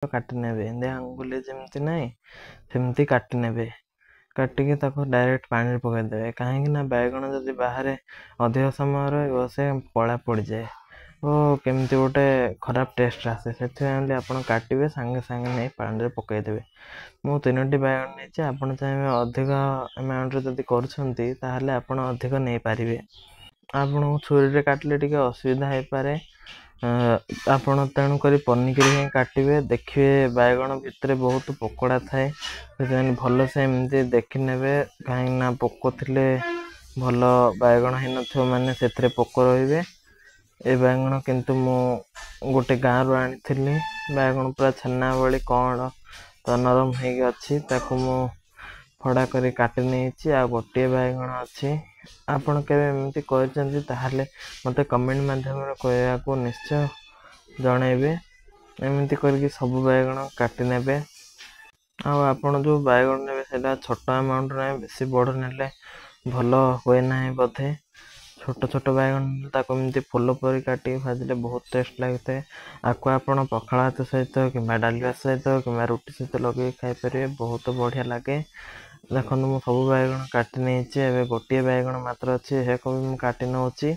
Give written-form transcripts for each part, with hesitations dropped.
କାଟି ନେବେ, ଏମିତି ଆଙ୍ଗୁଳି ଯେମିତି ନାହିଁ ସେମିତି କାଟି ନେବେ। କାଟିକି ତାକୁ ଡାଇରେକ୍ଟ ପାଣିରେ ପକାଇଦେବେ, କାହିଁକି ନା ବାଇଗଣ ଯଦି ବାହାରେ ଅଧିକ ସମୟ ରହିବ ସେ କଳା ପଡ଼ିଯାଏ ଓ କେମିତି ଗୋଟେ ଖରାପ ଟେଷ୍ଟ ଆସେ। ସେଥିପାଇଁ ବୋଲି ଆପଣ କାଟିବେ, ସାଙ୍ଗେ ସାଙ୍ଗେ ନେଇ ପାଣିରେ ପକାଇଦେବେ। ମୁଁ 3ଟି ବାଇଗଣ ନେଇଛି। ଆପଣ ଚାହିଁବେ ଅଧିକ ଆମାଉଣ୍ଟରେ ଯଦି କରୁଛନ୍ତି ତାହେଲେ ଆପଣ ଅଧିକ ନେଇପାରିବେ। ଆପଣଙ୍କୁ ଛୁରୀରେ କାଟିଲେ ଟିକେ ଅସୁବିଧା ହେଇପାରେ, ଆପଣ ତେଣୁକରି ପନିକିରେ ହିଁ କାଟିବେ। ଦେଖିବେ ବାଇଗଣ ଭିତରେ ବହୁତ ପୋକଡ଼ା ଥାଏ, ସେଥିପାଇଁ ଭଲସେ ଏମିତି ଦେଖିନେବେ, କାହିଁକିନା ପୋକ ଥିଲେ ଭଲ ବାଇଗଣ ହେଇନଥିବ, ମାନେ ସେଥିରେ ପୋକ ରହିବେ। ଏ ବାଇଗଣ କିନ୍ତୁ ମୁଁ ଗୋଟେ ଗାଁରୁ ଆଣିଥିଲି। ବାଇଗଣ ପୁରା ଛେନା ଭଳି କଅଁଳ ତ ନରମ ହେଇକି ଅଛି। ତାକୁ ମୁଁ ଫଡ଼ା କରି କାଟି ନେଇଛି, ଆଉ ଗୋଟିଏ ବାଇଗଣ ଅଛି। ଆପଣ କେବେ ଏମିତି କରିଛନ୍ତି ତାହେଲେ ମୋତେ କମେଣ୍ଟ ମାଧ୍ୟମରେ କହିବାକୁ ନିଶ୍ଚୟ ଜଣାଇବେ। ଏମିତି କରିକି ସବୁ ବାଇଗଣ କାଟି ନେବେ। ଆଉ ଆପଣ ଯେଉଁ ବାଇଗଣ ନେବେ ସେଇଟା ଛୋଟ ଆମାଉଣ୍ଟ ନାହିଁ, ବେଶୀ ବଡ଼ ନେଲେ ଭଲ ହୁଏ ନାହିଁ ବୋଧେ। ଛୋଟ ଛୋଟ ବାଇଗଣ ତାକୁ ଏମିତି ଫୁଲ ପରି କାଟିକି ଭାଜିଲେ ବହୁତ ଟେଷ୍ଟ ଲାଗିଥାଏ। ଆକୁ ଆପଣ ପଖାଳ ଭାତ ସହିତ କିମ୍ବା ଡାଲି ଭାତ ସହିତ କିମ୍ବା ରୁଟି ସହିତ ଲଗେଇକି ଖାଇପାରିବେ, ବହୁତ ବଢ଼ିଆ ଲାଗେ। ଦେଖନ୍ତୁ, ମୁଁ ସବୁ ବାଇଗଣ କାଟି ନେଇଛି। ଏବେ ଗୋଟିଏ ବାଇଗଣ ମାତ୍ର ଅଛି, ଏହାକୁ ବି ମୁଁ କାଟି ନେଉଛି।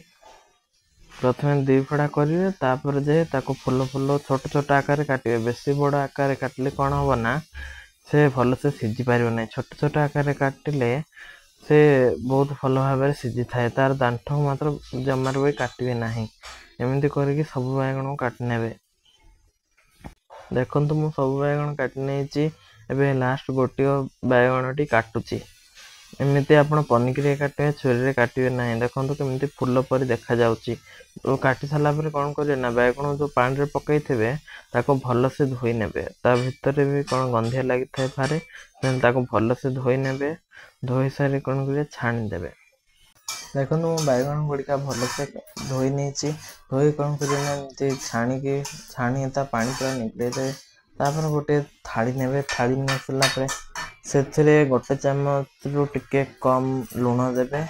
ପ୍ରଥମେ 2 ଫଡ଼ା କରିବେ, ତାପରେ ଯାଇ ତାକୁ ଫୁଲ ଫୁଲ ଛୋଟ ଛୋଟ ଆକାରରେ କାଟିବେ। ବେଶୀ ବଡ଼ ଆକାରରେ କାଟିଲେ କ'ଣ ହେବ ନା ସେ ଭଲସେ ସିଝି ପାରିବ ନାହିଁ। ଛୋଟ ଛୋଟ ଆକାରରେ କାଟିଲେ ସେ ବହୁତ ଭଲ ଭାବରେ ସିଝିଥାଏ। ତାର ଦାଣ୍ଠକୁ ମାତ୍ର ଜମାରୁ ବି କାଟିବେ ନାହିଁ। ଏମିତି କରିକି ସବୁ ବାଇଗଣକୁ କାଟି ନେବେ। ଦେଖନ୍ତୁ, ମୁଁ ସବୁ ବାଇଗଣ କାଟି ନେଇଛି। ଏବେ ଲାଷ୍ଟ ଗୋଟିଏ ବାଇଗଣଟି କାଟୁଛି। ଏମିତି ଆପଣ ପନିକିରେ କାଟିବେ, ଛୁରୀରେ କାଟିବେ ନାହିଁ। ଦେଖନ୍ତୁ କେମିତି ଫୁଲ ପରି ଦେଖାଯାଉଛି। କାଟି ସାରିଲା ପରେ କ'ଣ କରିବେ ନା ବାଇଗଣ ଯେଉଁ ପାଣିରେ ପକାଇଥିବେ ତାକୁ ଭଲସେ ଧୋଇ ନେବେ। ତା ଭିତରେ ବି କ'ଣ ଗନ୍ଧିଆ ଲାଗିଥାଇପାରେ, ତାକୁ ଭଲସେ ଧୋଇ ନେବେ। ଧୋଇ ସାରି କ'ଣ କରିବେ, ଛାଣିଦେବେ। ଦେଖନ୍ତୁ, ମୁଁ ବାଇଗଣ ଗୁଡ଼ିକ ଭଲସେ ଧୋଇ ନେଇଛି। ଧୋଇ କ'ଣ କରିବେ ନା ଏମିତି ଛାଣିକି ଛାଣି ତା ପାଣି ପୁରା ନିଗଡ଼େଇ ଦେବେ। ତାପରେ ଗୋଟିଏ ଥାଳି ନେବେ। ଥାଳି ନେଇ ସାରିଲା ପରେ ସେଥିରେ ଗୋଟେ ଚାମଚରୁ ଟିକେ କମ୍ ଲୁଣ ଦେବେ।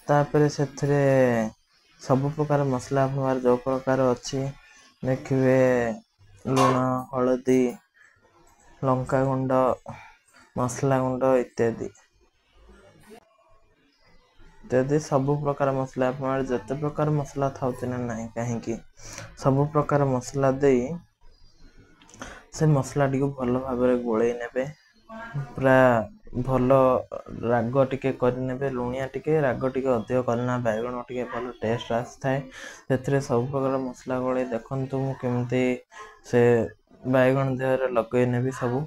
ତାପରେ ସେଥିରେ ସବୁ ପ୍ରକାର ମସଲା ଆପଣଙ୍କ ଯେଉଁ ପ୍ରକାର ଅଛି ଦେଖିବେ, ଲୁଣ, ହଳଦୀ, ଲଙ୍କାଗୁଣ୍ଡ, ମସଲା ଗୁଣ୍ଡ ଇତ୍ୟାଦି ଇତ୍ୟାଦି, ସବୁ ପ୍ରକାର ମସଲା, ଆପଣଙ୍କର ଯେତେ ପ୍ରକାର ମସଲା ଥାଉଛି ନା ନାହିଁ କାହିଁକି, ସବୁ ପ୍ରକାର ମସଲା ଦେଇ ସେ ମସଲାଟିକୁ ଭଲ ଭାବରେ ଗୋଳେଇ ନେବେ। ପୁରା ଭଲ ରାଗ ଟିକେ କରିନେବେ, ଲୁଣିଆ ଟିକେ ରାଗ ଟିକେ ଅଧିକ କଲେ ବାଇଗଣ ଟିକେ ଭଲ ଟେଷ୍ଟ ଆସିଥାଏ। ସେଥିରେ ସବୁ ପ୍ରକାର ମସଲା ଗୋଳେଇ ଦେଖନ୍ତୁ ମୁଁ କେମିତି ସେ ବାଇଗଣ ଦେହରେ ଲଗେଇ ନେବି ସବୁ।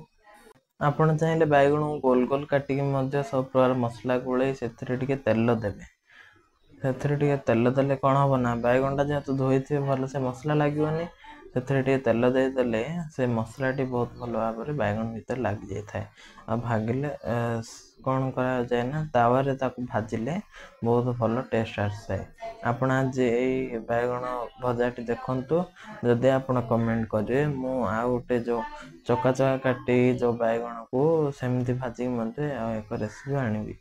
ଆପଣ ଚାହିଁଲେ ବାଇଗଣକୁ ଗୋଲ ଗୋଲ କାଟିକି ମଧ୍ୟ ସବୁ ପ୍ରକାର ମସଲା ଗୋଳେଇ ସେଥିରେ ଟିକେ ତେଲ ଦେବେ। ସେଥିରେ ଟିକେ ତେଲ ଦେଲେ କ'ଣ ହେବ ନା ବାଇଗଣଟା ଯେହେତୁ ଧୋଇଥିବେ ଭଲସେ ମସଲା ଲାଗିବନି। ସେଥିରେ ଟିକେ ତେଲ ଦେଇଦେଲେ ସେ ମସଲାଟି ବହୁତ ଭଲ ଭାବରେ ବାଇଗଣ ଭିତରେ ଲାଗିଯାଇଥାଏ। ଆଉ ଭାଗିଲେ କ'ଣ କରାଯାଏ ନା ତାୱାରେ ତାକୁ ଭାଜିଲେ ବହୁତ ଭଲ ଟେଷ୍ଟ ଆସିଥାଏ। ଆପଣ ଆଜି ଏଇ ବାଇଗଣ ଭଜାଟି ଦେଖନ୍ତୁ। ଯଦି ଆପଣ କମେଣ୍ଟ କରିବେ, ମୁଁ ଆଉ ଗୋଟେ ଯେଉଁ ଚକା ଚକା କାଟି ଯେଉଁ ବାଇଗଣକୁ ସେମିତି ଭାଜିକି ମଧ୍ୟ ଆଉ ଏକ ରେସିପି ଆଣିବି।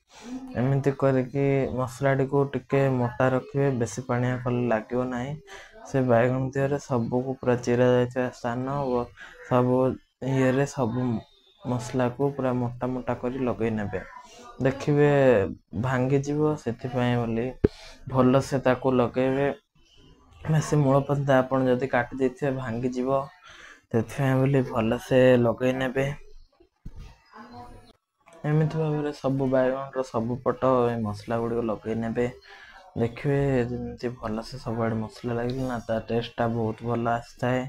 ଏମିତି କରିକି ମସଲାଟିକୁ ଟିକେ ମୋଟା ରଖିବେ, ବେଶୀ ପାଣିଆ କଲେ ଲାଗିବ ନାହିଁ। ସେ ବାଇଗଣ ଦେହରେ ସବୁକୁ ପୁରା ଚିରା ଯାଇଥିବା ସ୍ଥାନ ଓ ସବୁ ଇଏରେ ସବୁ ମସଲାକୁ ପୁରା ମୋଟା ମୋଟା କରି ଲଗେଇ ନେବେ। ଦେଖିବେ ଭାଙ୍ଗିଯିବ, ସେଥିପାଇଁ ବୋଲି ଭଲସେ ତାକୁ ଲଗେଇବେ। ବେଶୀ ମୂଳ ପର୍ଯ୍ୟନ୍ତ ଆପଣ ଯଦି କାଟି ଦେଇଥିବେ ଭାଙ୍ଗିଯିବ, ସେଥିପାଇଁ ବୋଲି ଭଲସେ ଲଗେଇ ନେବେ। ଏମିତି ଭାବରେ ସବୁ ବାଇଗଣର ସବୁ ପଟ ଏ ମସଲା ଗୁଡ଼ିକ ଲଗେଇ ନେବେ। ଦେଖିବେ ଯେମିତି ଭଲସେ ସବୁଆଡ଼େ ମସଲା ଲାଗିଲା ନା ତା ଟେଷ୍ଟଟା ବହୁତ ଭଲ ଆସିଥାଏ।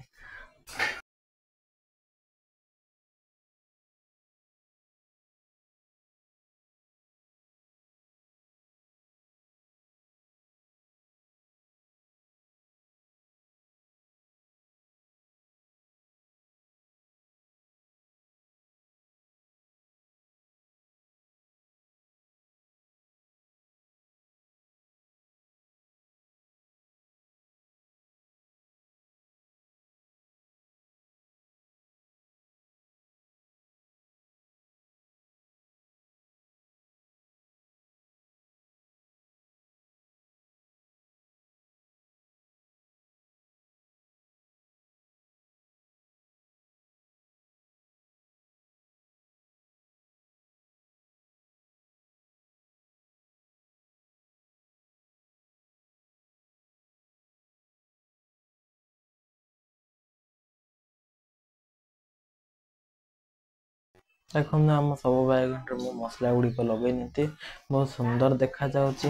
ଦେଖନ୍ତୁ, ଆମ ସବୁ ବାଇଗଣରେ ମୁଁ ମସଲା ଗୁଡ଼ିକ ଲଗେଇ ନେଇଛି, ବହୁତ ସୁନ୍ଦର ଦେଖାଯାଉଛି।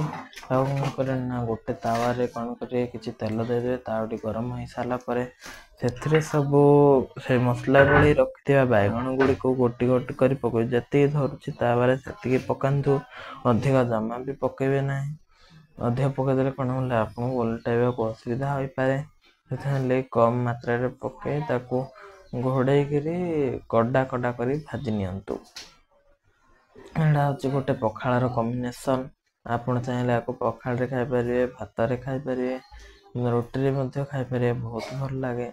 ଆଉ କ'ଣ କରିବେ ନା, ଗୋଟେ ତାୱାରେ କ'ଣ କରିବେ, କିଛି ତେଲ ଦେଇଦେବେ। ତାୱାଟି ଗରମ ହେଇସାରିଲା ପରେ ସେଥିରେ ସବୁ ସେ ମସଲା ଗୋଳେଇ ରଖିଥିବା ବାଇଗଣ ଗୁଡ଼ିକୁ ଗୋଟି ଗୋଟି କରି ପକାଇବେ। ଯେତିକି ଧରୁଛି ତାୱାରେ ସେତିକି ପକାନ୍ତୁ, ଅଧିକ ଜମା ବି ପକାଇବେ ନାହିଁ। ଅଧିକ ପକାଇଦେଲେ କ'ଣ ହେଲେ ଆପଣଙ୍କୁ ଓଲଟାଇବାକୁ ଅସୁବିଧା ହୋଇପାରେ। ସେଥିପାଇଁ କମ୍ ମାତ୍ରାରେ ପକାଇ ତାକୁ ଘୋଡ଼େଇକିରି କଡ଼ା କଡ଼ା କରି ଭାଜି ନିଅନ୍ତୁ। ଏଇଟା ହେଉଛି ଗୋଟେ ପଖାଳର କମ୍ବିନେସନ୍। ଆପଣ ଚାହିଁଲେ ଆକୁ ପଖାଳରେ ଖାଇପାରିବେ, ଭାତରେ ଖାଇପାରିବେ, ରୁଟିରେ ମଧ୍ୟ ଖାଇପାରିବେ, ବହୁତ ଭଲ ଲାଗେ।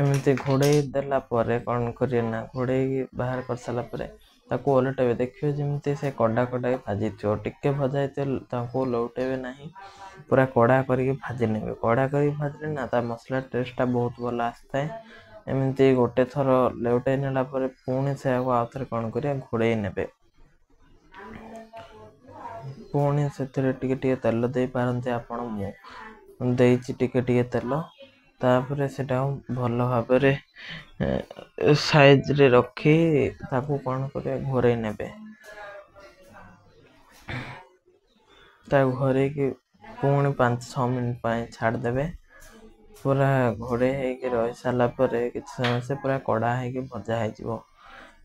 ଏମିତି ଘୋଡ଼େଇ ଦେଲା ପରେ କ'ଣ କରିବେ ନା, ଘୋଡ଼େଇକି ବାହାର କରିସାରିଲା ପରେ ତାକୁ ଓଲଟେଇବେ। ଦେଖିବେ ଯେମିତି ସେ କଡ଼ା କଡ଼ା ଭାଜିଥିବ। ଟିକେ ଭଜା ହେଇଥିବ ତାକୁ ଲେଉଟେଇବେ ନାହିଁ, ପୁରା କଡ଼ା କରିକି ଭାଜି ନେବେ। କଡ଼ା କରିକି ଭାଜିଲେ ନା ତା ମସଲା ଟେଷ୍ଟଟା ବହୁତ ଭଲ ଆସିଥାଏ। ଏମିତି ଗୋଟେ ଥର ଲେଉଟେଇ ନେଲା ପରେ ପୁଣି ସେୟାକୁ ଆଉ ଥରେ କ'ଣ କରିବେ, ଘୋଡ଼େଇ ନେବେ। ପୁଣି ସେଥିରେ ଟିକେ ଟିକେ ତେଲ ଦେଇପାରନ୍ତି ଆପଣ, ମୁଁ ଦେଇଛି ଟିକେ ଟିକେ ତେଲ। ତାପରେ ସେଟାକୁ ଭଲ ଭାବରେ ସାଇଜରେ ରଖି ତାକୁ କ'ଣ କରିବେ, ଘୋଡ଼େଇ ନେବେ। ତାକୁ ଘୋଡ଼େଇକି ପୁଣି 5-6 ମିନିଟ୍ ପାଇଁ ଛାଡ଼ିଦେବେ। ପୁରା ଘୋଡ଼େଇ ହେଇକି ରହିସାରିଲା ପରେ କିଛି ସମୟ ସେ ପୁରା କଡ଼ା ହେଇକି ଭଜା ହେଇଯିବ।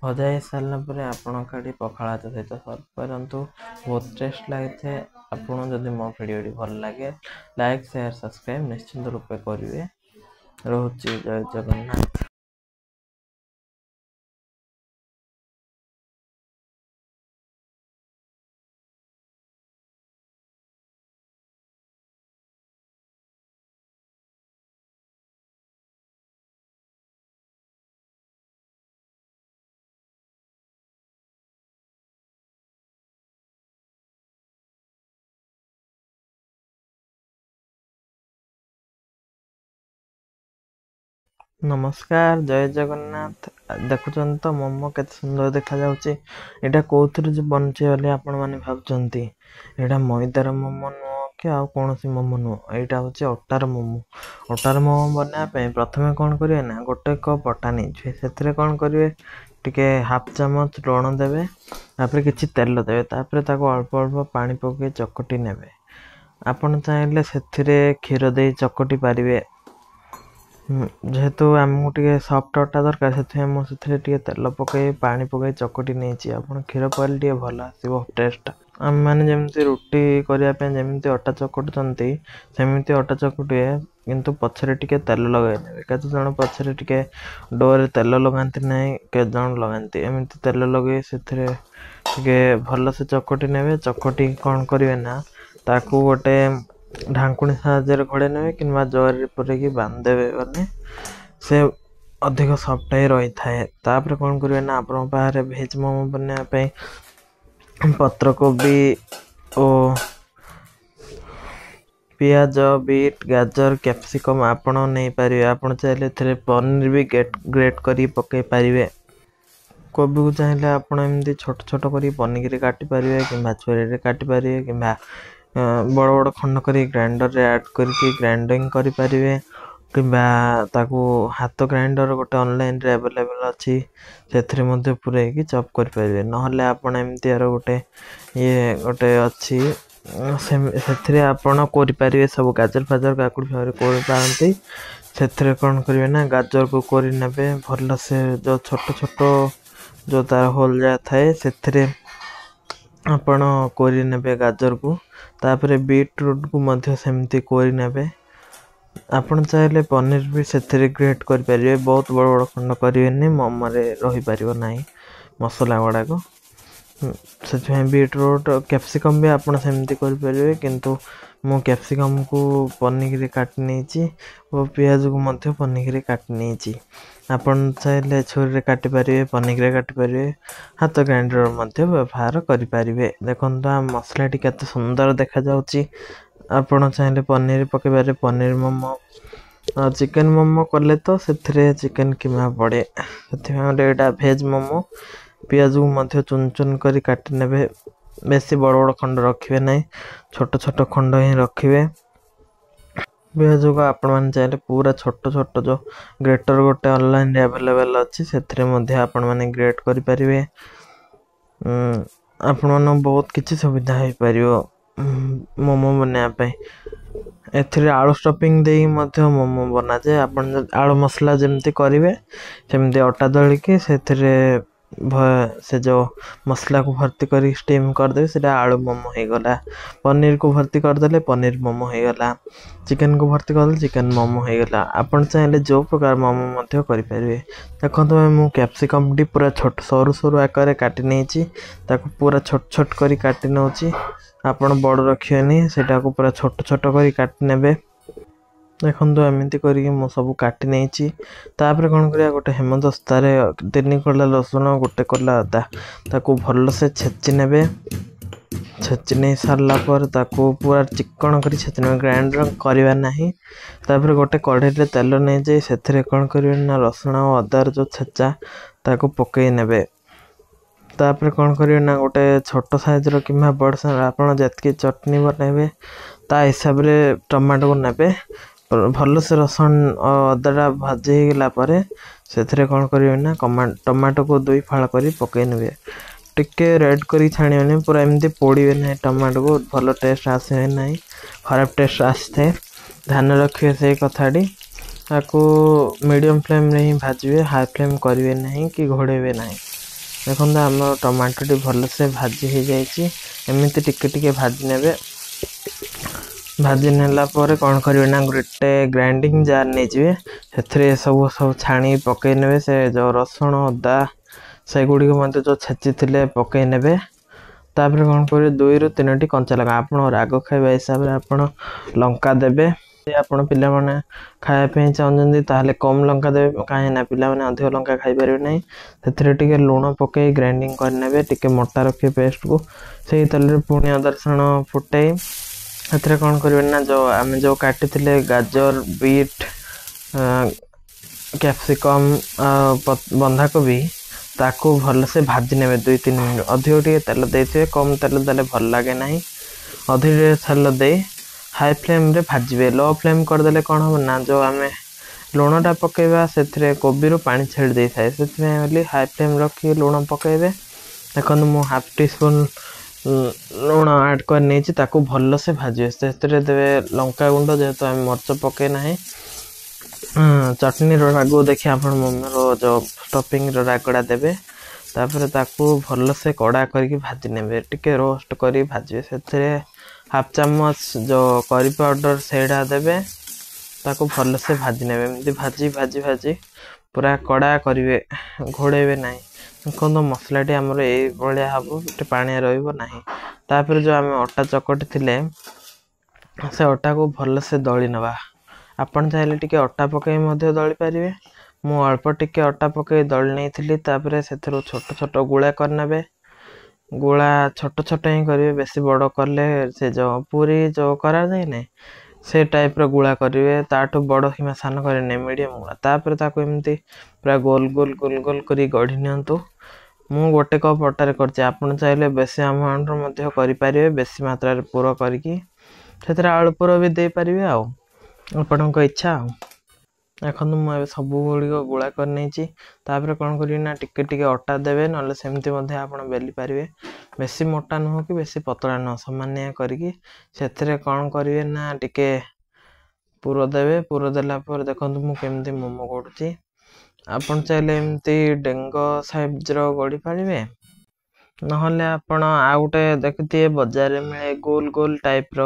ଭଜା ହେଇସାରିଲା ପରେ ଆପଣ କାଢ଼ି ପଖାଳ ଭାତ ସହିତ ସର୍ଭ କରନ୍ତୁ, ବହୁତ ଟେଷ୍ଟ ଲାଗିଥାଏ। ଆପଣ ଯଦି ମୋ ଭିଡ଼ିଓଟି ଭଲ ଲାଗେ, ଲାଇକ୍, ସେୟାର, ସବସ୍କ୍ରାଇବ୍ ନିଶ୍ଚିନ୍ତ ରୂପେ କରିବେ। ରହୁଛି, ଜୟ ଜଗନ୍ନାଥ। ନମସ୍କାର, ଜୟ ଜଗନ୍ନାଥ। ଦେଖୁଛନ୍ତି ତ ମୋମୋ କେତେ ସୁନ୍ଦର ଦେଖାଯାଉଛି? ଏଇଟା କେଉଁଥିରୁ ଯେ ବନୁଛି ବୋଲି ଆପଣମାନେ ଭାବୁଛନ୍ତି? ଏଇଟା ମଇଦାର ମୋମୋ ନୁହଁ କି ଆଉ କୌଣସି ମୋମୋ ନୁହଁ, ଏଇଟା ହେଉଛି ଅଟାର ମୋମୋ। ଅଟାର ମୋମୋ ବନାଇବା ପାଇଁ ପ୍ରଥମେ କ'ଣ କରିବେ ନା, ଗୋଟେ କପ୍ ଅଟା ନେଇଯିବେ। ସେଥିରେ କ'ଣ କରିବେ, ଟିକେ ହାଫ୍ ଚାମଚ ଲୁଣ ଦେବେ, ତାପରେ କିଛି ତେଲ ଦେବେ, ତାପରେ ତାକୁ ଅଳ୍ପ ଅଳ୍ପ ପାଣି ପକାଇ ଚକଟି ନେବେ। ଆପଣ ଚାହିଁଲେ ସେଥିରେ କ୍ଷୀର ଦେଇ ଚକଟି ପାରିବେ। ଯେହେତୁ ଆମକୁ ଟିକେ ସଫ୍ଟ ଅଟା ଦରକାର, ସେଥିପାଇଁ ମୁଁ ସେଥିରେ ଟିକେ ତେଲ ପକାଇ ପାଣି ପକାଇ ଚକଟି ନେଇଛି। ଆପଣ କ୍ଷୀର ପକାଇଲେ ଟିକେ ଭଲ ଆସିବ ଟେଷ୍ଟଟା। ଆମେମାନେ ଯେମିତି ରୁଟି କରିବା ପାଇଁ ଯେମିତି ଅଟା ଚକଟୁଛନ୍ତି, ସେମିତି ଅଟା ଚକଟିବେ, କିନ୍ତୁ ପଛରେ ଟିକେ ତେଲ ଲଗାଇ ନେବେ। କେତେ ଜଣ ପଛରେ ଟିକେ ଡୋରେ ତେଲ ଲଗାନ୍ତି ନାହିଁ, କେତେ ଜଣ ଲଗାନ୍ତି। ଏମିତି ତେଲ ଲଗାଇ ସେଥିରେ ଟିକେ ଭଲସେ ଚକଟି ନେବେ। ଚକଟି କ'ଣ କରିବେ ନା, ତାକୁ ଗୋଟେ ଢାଙ୍କୁଣୀ ସାହାଯ୍ୟରେ ଘୋଡ଼େଇ ନେବେ କିମ୍ବା ଜରିରେ ପୂରେଇକି ବାନ୍ଧିଦେବେ, ମାନେ ସେ ଅଧିକ ସଫ୍ଟ ହେଇ ରହିଥାଏ। ତାପରେ କ'ଣ କରିବେ ନା, ଆପଣଙ୍କ ପାଖରେ ଭେଜ୍ ମୋମୋ ବନେଇବା ପାଇଁ ପତ୍ରକୋବି ଓ ପିଆଜ, ବିଟ୍, ଗାଜର, କ୍ୟାପ୍ସିକମ୍ ଆପଣ ନେଇପାରିବେ। ଆପଣ ଚାହିଁଲେ ଏଥିରେ ପନିର ବି ଗ୍ରେଟ୍ କରିକି ପକାଇ ପାରିବେ। କୋବିକୁ ଚାହିଁଲେ ଆପଣ ଏମିତି ଛୋଟ ଛୋଟ କରି ପନିକିରେ କାଟିପାରିବେ କିମ୍ବା ଛୁରୀରେ କାଟିପାରିବେ କିମ୍ବା ବଡ଼ ବଡ଼ ଖଣ୍ଡ କରି ଗ୍ରାଇଣ୍ଡରରେ ଆଡ଼୍ କରିକି ଗ୍ରାଇଣ୍ଡିଙ୍ଗ କରିପାରିବେ, କିମ୍ବା ତାକୁ ହାତ ଗ୍ରାଇଣ୍ଡର ଗୋଟେ ଅନଲାଇନରେ ଆଭେଲେବଲ୍ ଅଛି, ସେଥିରେ ମଧ୍ୟ ପୂରେଇକି ଚପ୍ କରିପାରିବେ। ନହେଲେ ଆପଣ ଏମିତିଆର ଗୋଟେ ଇଏ ଗୋଟେ ଅଛି, ସେଥିରେ ଆପଣ କରିପାରିବେ। ସବୁ ଗାଜର ଫାଜର କାକୁଡ଼ି ଫାକୁଡ଼ି କରିପାରନ୍ତି। ସେଥିରେ କ'ଣ କରିବେ ନା, ଗାଜରକୁ କରିନେବେ ଭଲସେ, ଯେଉଁ ଛୋଟ ଛୋଟ ଯେଉଁ ତାର ହୋଲ୍ ଯାହା ଥାଏ ସେଥିରେ ଆପଣ କରିନେବେ ଗାଜରକୁ। ତାପରେ ବିଟ୍ ରୁଟ୍କୁ ମଧ୍ୟ ସେମିତି କରିନେବେ। ଆପଣ ଚାହିଁଲେ ପନିର ବି ସେଥିରେ ଗ୍ରେଟ୍ କରିପାରିବେ। ବହୁତ ବଡ଼ ବଡ଼ ଖଣ୍ଡ କରିବେନି, ମୋମୋରେ ରହିପାରିବ ନାହିଁ ମସଲା ଗୁଡ଼ାକ, ସେଥିପାଇଁ। ବିଟ୍ ରୁଟ୍, କ୍ୟାପ୍ସିକମ୍ ବି ଆପଣ ସେମିତି କରିପାରିବେ, କିନ୍ତୁ ମୁଁ କ୍ୟାପ୍ସିକମ୍କୁ ପନିକିରେ କାଟି ନେଇଛି ଓ ପିଆଜକୁ ମଧ୍ୟ ପନିକିରେ କାଟି ନେଇଛି। ଆପଣ ଚାହିଁଲେ ଛୁରୀରେ କାଟିପାରିବେ, ପନିକିରେ କାଟିପାରିବେ, ହାତ ଗ୍ରାଇଣ୍ଡର ମଧ୍ୟ ବ୍ୟବହାର କରିପାରିବେ। ଦେଖନ୍ତୁ, ଆମ ମସଲାଟି କେତେ ସୁନ୍ଦର ଦେଖାଯାଉଛି। ଆପଣ ଚାହିଁଲେ ପନିର ପକାଇ ପାରିବେ, ପନିର ମୋମୋ। ଆଉ ଚିକେନ୍ ମୋମୋ କଲେ ତ ସେଥିରେ ଚିକେନ୍ କିମା ପଡ଼େ, ସେଥିପାଇଁ ଗୋଟେ ଏଇଟା ଭେଜ୍ ମୋମୋ। ପିଆଜକୁ ମଧ୍ୟ ଚୁନ ଚୁନ କରି କାଟି ନେବେ, ବେଶୀ ବଡ଼ ବଡ଼ ଖଣ୍ଡ ରଖିବେ ନାହିଁ, ଛୋଟ ଛୋଟ ଖଣ୍ଡ ହିଁ ରଖିବେ। ପିଆଜକୁ ଆପଣମାନେ ଚାହିଁଲେ ପୁରା ଛୋଟ ଛୋଟ ଯେଉଁ ଗ୍ରେଟର୍ ଗୋଟେ ଅନଲାଇନ୍ରେ ଆଭେଲେବେଲ୍ ଅଛି, ସେଥିରେ ମଧ୍ୟ ଆପଣମାନେ ଗ୍ରେଟ୍ କରିପାରିବେ। ଆପଣମାନଙ୍କୁ ବହୁତ କିଛି ସୁବିଧା ହେଇପାରିବ ମୋମୋ ବନେଇବା ପାଇଁ। ଏଥିରେ ଆଳୁ ଷ୍ଟଫିଂ ଦେଇ ମଧ୍ୟ ମୋମୋ ବନାଯାଏ। ଆପଣ ଯଦି ଆଳୁ ମସଲା ଯେମିତି କରିବେ, ସେମିତି ଅଟା ଦଳିକି ସେଥିରେ ସେ ଯେଉଁ ମସଲାକୁ ଭର୍ତ୍ତି କରି ଷ୍ଟିମ୍ କରିଦେବେ, ସେଇଟା ଆଳୁ ମୋମୋ ହେଇଗଲା। ପନିରକୁ ଭର୍ତ୍ତି କରିଦେଲେ ପନିର ମୋମୋ ହେଇଗଲା। ଚିକେନକୁ ଭର୍ତ୍ତି କରିଦେଲେ ଚିକେନ ମୋମୋ ହେଇଗଲା। ଆପଣ ଚାହିଁଲେ ଯେଉଁ ପ୍ରକାର ମୋମୋ ମଧ୍ୟ କରିପାରିବେ। ଦେଖନ୍ତୁ, ମୁଁ କ୍ୟାପ୍ସିକମ୍ଟି ପୁରା ଛୋଟ ସରୁ ସରୁ ଆକାରରେ କାଟି ନେଇଛି। ତାକୁ ପୁରା ଛୋଟ ଛୋଟ କରି କାଟି ନେଉଛି। ଆପଣ ବଡ଼ ରଖିବେନି, ସେଇଟାକୁ ପୁରା ଛୋଟ ଛୋଟ କରି କାଟି ନେବେ। ଦେଖନ୍ତୁ, ଏମିତି କରିକି ମୁଁ ସବୁ କାଟି ନେଇଛି। ତାପରେ କ'ଣ କରିବା? ଗୋଟେ ହେମଦସ୍ତାରେ 3 କୋଲା ରସୁଣ, 1 କୋଲା ଅଦା, ତାକୁ ଭଲସେ ଛେଚି ନେବେ। ଛେଚି ନେଇ ସାରିଲା ପରେ ତାକୁ ପୁରା ଚିକ୍କଣ କରି ଛେଚି ନେବେ, ଗ୍ରାଇଣ୍ଡର କରିବା ନାହିଁ। ତାପରେ ଗୋଟେ କଢ଼େଇରେ ତେଲ ନେଇଯାଇ ସେଥିରେ କ'ଣ କରିବେ ନା ରସୁଣ ଆଉ ଅଦାର ଯେଉଁ ଛେଚା ତାକୁ ପକାଇ ନେବେ। ତାପରେ କ'ଣ କରିବେ ନା ଗୋଟେ ଛୋଟ ସାଇଜ୍ର କିମ୍ବା ବଡ଼ ସାଇଜ୍, ଆପଣ ଯେତିକି ଚଟଣି ବନେଇବେ ତା ହିସାବରେ ଟମାଟୋକୁ ନେବେ। ଭଲସେ ରସୁଣ ଅଦାଟା ଭାଜି ହେଇଗଲା ପରେ ସେଥିରେ କ'ଣ କରିବେ ନା ଟମାଟୋକୁ 2 ଫାଳ କରି ପକାଇ ନେବେ। ଟିକେ ରେଡ଼୍ କରିକି ଛାଣିବେନି, ପୁରା ଏମିତି ପୋଡ଼ିବେ ନାହିଁ ଟମାଟୋକୁ, ଭଲ ଟେଷ୍ଟ ଆସିବେ ନାହିଁ, ଖରାପ ଟେଷ୍ଟ ଆସିଥାଏ। ଧ୍ୟାନ ରଖିବେ ସେଇ କଥାଟି। ତାକୁ ମିଡ଼ିୟମ୍ ଫ୍ଲେମ୍ରେ ହିଁ ଭାଜିବେ, ହାଇ ଫ୍ଲେମ୍ କରିବେ ନାହିଁ କି ଘୋଡ଼େଇବେ ନାହିଁ। ଦେଖନ୍ତୁ, ଆମର ଟମାଟୋଟି ଭଲସେ ଭାଜି ହେଇଯାଇଛି। ଏମିତି ଟିକେ ଟିକେ ଭାଜି ନେବେ। ଭାଜି ନେଲା ପରେ କ'ଣ କରିବେ ନା ଗୋଟେ ଗ୍ରାଇଣ୍ଡିଙ୍ଗ ଜାର୍ ନେଇଯିବେ, ସେଥିରେ ସବୁ ସବୁ ଛାଣିକି ପକାଇ ନେବେ। ସେ ଯେଉଁ ରସୁଣ ଅଦା ସେଗୁଡ଼ିକ ମଧ୍ୟ ଯେଉଁ ଛେଚିଥିଲେ ପକାଇ ନେବେ। ତାପରେ କ'ଣ କରିବେ? 2ରୁ 3ଟି କଞ୍ଚା ଲଙ୍କା, ଆପଣ ରାଗ ଖାଇବା ହିସାବରେ ଆପଣ ଲଙ୍କା ଦେବେ। ଆପଣ ପିଲାମାନେ ଖାଇବା ପାଇଁ ଚାହୁଁଛନ୍ତି ତାହେଲେ କମ୍ ଲଙ୍କା ଦେବେ, କାହିଁକି ନା ପିଲାମାନେ ଅଧିକ ଲଙ୍କା ଖାଇପାରିବେ ନାହିଁ। ସେଥିରେ ଟିକେ ଲୁଣ ପକାଇ ଗ୍ରାଇଣ୍ଡିଙ୍ଗ କରିନେବେ, ଟିକେ ମୋଟା ରଖିବେ ପେଷ୍ଟକୁ। ସେଇ ତେଲରେ ପୁଣି ଅଦା ରସୁଣ ଫୁଟାଇ ସେଥିରେ କ'ଣ କରିବେ ନା ଯେଉଁ ଆମେ ଯେଉଁ କାଟିଥିଲେ ଗାଜର, ବିଟ୍, କ୍ୟାପ୍ସିକମ୍, ବନ୍ଧାକୋବି, ତାକୁ ଭଲସେ ଭାଜି ନେବେ 2-3 ମିନିଟ୍। ଅଧିକ ଟିକେ ତେଲ ଦେଇଥିବେ, କମ୍ ତେଲ ଦେଲେ ଭଲ ଲାଗେ ନାହିଁ। ଅଧିକ ଟିକେ ତେଲ ଦେଇ ହାଇ ଫ୍ଲେମ୍ରେ ଭାଜିବେ। ଲୋ ଫ୍ଲେମ୍ କରିଦେଲେ କ'ଣ ହେବ ନା ଯେଉଁ ଆମେ ଲୁଣଟା ପକାଇବା ସେଥିରେ କୋବିରୁ ପାଣି ଛାଡ଼ି ଦେଇଥାଏ, ସେଥିପାଇଁ ବୋଲି ହାଇ ଫ୍ଲେମ୍ ରଖି ଲୁଣ ପକାଇବେ। ଦେଖନ୍ତୁ, ମୁଁ ହାଫ୍ ଟି ସ୍ପୁନ୍ ଲୁଣ ଆଡ଼୍ କରି ନେଇଛି। ତାକୁ ଭଲସେ ଭାଜିବେ। ସେଥିରେ ଦେବେ ଲଙ୍କା ଗୁଣ୍ଡ, ଯେହେତୁ ଆମେ ମରିଚ ପକାଇ ନାହିଁ। ଚଟଣିର ରାଗକୁ ଦେଖି ଆପଣ ମୋମୋର ଯେଉଁ ଷ୍ଟଫିଂର ରାଗଟା ଦେବେ। ତାପରେ ତାକୁ ଭଲସେ କଡ଼ା କରିକି ଭାଜି ନେବେ, ଟିକେ ରୋଷ୍ଟ କରିକି ଭାଜିବେ। ସେଥିରେ ହାଫ୍ ଚାମଚ ଯେଉଁ କରି ପାଉଡ଼ର ସେଇଟା ଦେବେ। ତାକୁ ଭଲସେ ଭାଜି ନେବେ। ଏମିତି ଭାଜି ଭାଜି ଭାଜି ପୁରା କଡ଼ା କରିବେ, ଘୋଡ଼େଇବେ ନାହିଁ। ଦେଖନ୍ତୁ, ମସଲାଟି ଆମର ଏଇଭଳିଆ ହେବ, ଟିକେ ପାଣିଆ ରହିବ ନାହିଁ। ତାପରେ ଯେଉଁ ଆମେ ଅଟା ଚକଟି ଥିଲେ ସେ ଅଟାକୁ ଭଲସେ ଦଳି ନେବା। ଆପଣ ଚାହିଁଲେ ଟିକେ ଅଟା ପକାଇ ମଧ୍ୟ ଦଳି ପାରିବେ। ମୁଁ ଅଳ୍ପ ଟିକେ ଅଟା ପକାଇ ଦଳି ନେଇଥିଲି। ତାପରେ ସେଥିରୁ ଛୋଟ ଛୋଟ ଗୁଳା କରିନେବେ। ଗୁଳା ଛୋଟ ଛୋଟ ହିଁ କରିବେ, ବେଶୀ ବଡ଼ କଲେ ସେ ଯେଉଁ ପୁରୀ ଯେଉଁ କରାଯାଏ ନାହିଁ, ସେ ଟାଇପ୍ର ଗୁଳା କରିବେ। ତାଠୁ ବଡ଼ କିମ୍ବା ସାନ କରିବେ, ମିଡ଼ିୟମ୍ ଗୁଳା। ତାପରେ ତାକୁ ଏମିତି ପୁରା ଗୋଲ ଗୋଲ ଗୋଲ ଗୋଲ କରି ଗଢ଼ି ନିଅନ୍ତୁ। ମୁଁ 1 କପ୍ ଅଟାରେ କରିଛି, ଆପଣ ଚାହିଁଲେ ବେଶୀ ଆମାଉଣ୍ଟର ମଧ୍ୟ କରିପାରିବେ। ବେଶୀ ମାତ୍ରାରେ ପୁର କରିକି ସେଥିରେ ଆଳୁ ପୁର ବି ଦେଇପାରିବେ, ଆଉ ଆପଣଙ୍କ ଇଚ୍ଛା। ଆଉ ଦେଖନ୍ତୁ, ମୁଁ ଏବେ ସବୁ ଗୁଡ଼ିକ ଗୁଳା କରିନେଇଛି। ତାପରେ କ'ଣ କରିବେ ନା ଟିକେ ଟିକେ ଅଟା ଦେବେ, ନହେଲେ ସେମିତି ମଧ୍ୟ ଆପଣ ବେଲି ପାରିବେ। ବେଶୀ ମୋଟା ନୁହଁ କି ବେଶୀ ପତଳା ନୁହଁ, ସମାନିଆ କରିକି ସେଥିରେ କ'ଣ କରିବେ ନା ଟିକେ ପୁର ଦେବେ। ପୁର ଦେଲା ପରେ ଦେଖନ୍ତୁ ମୁଁ କେମିତି ମୋମୋ ଗଢ଼ୁଛି। ଆପଣ ଚାହିଁଲେ ଏମିତି ଡେଙ୍ଗ ସାଇଜ୍ର ଗଢ଼ି ପାରିବେ, ନହେଲେ ଆପଣ ଆଉ ଗୋଟେ ଦେଖିଥିବେ ବଜାରରେ ମିଳେ ଗୋଲ ଗୋଲ ଟାଇପ୍ର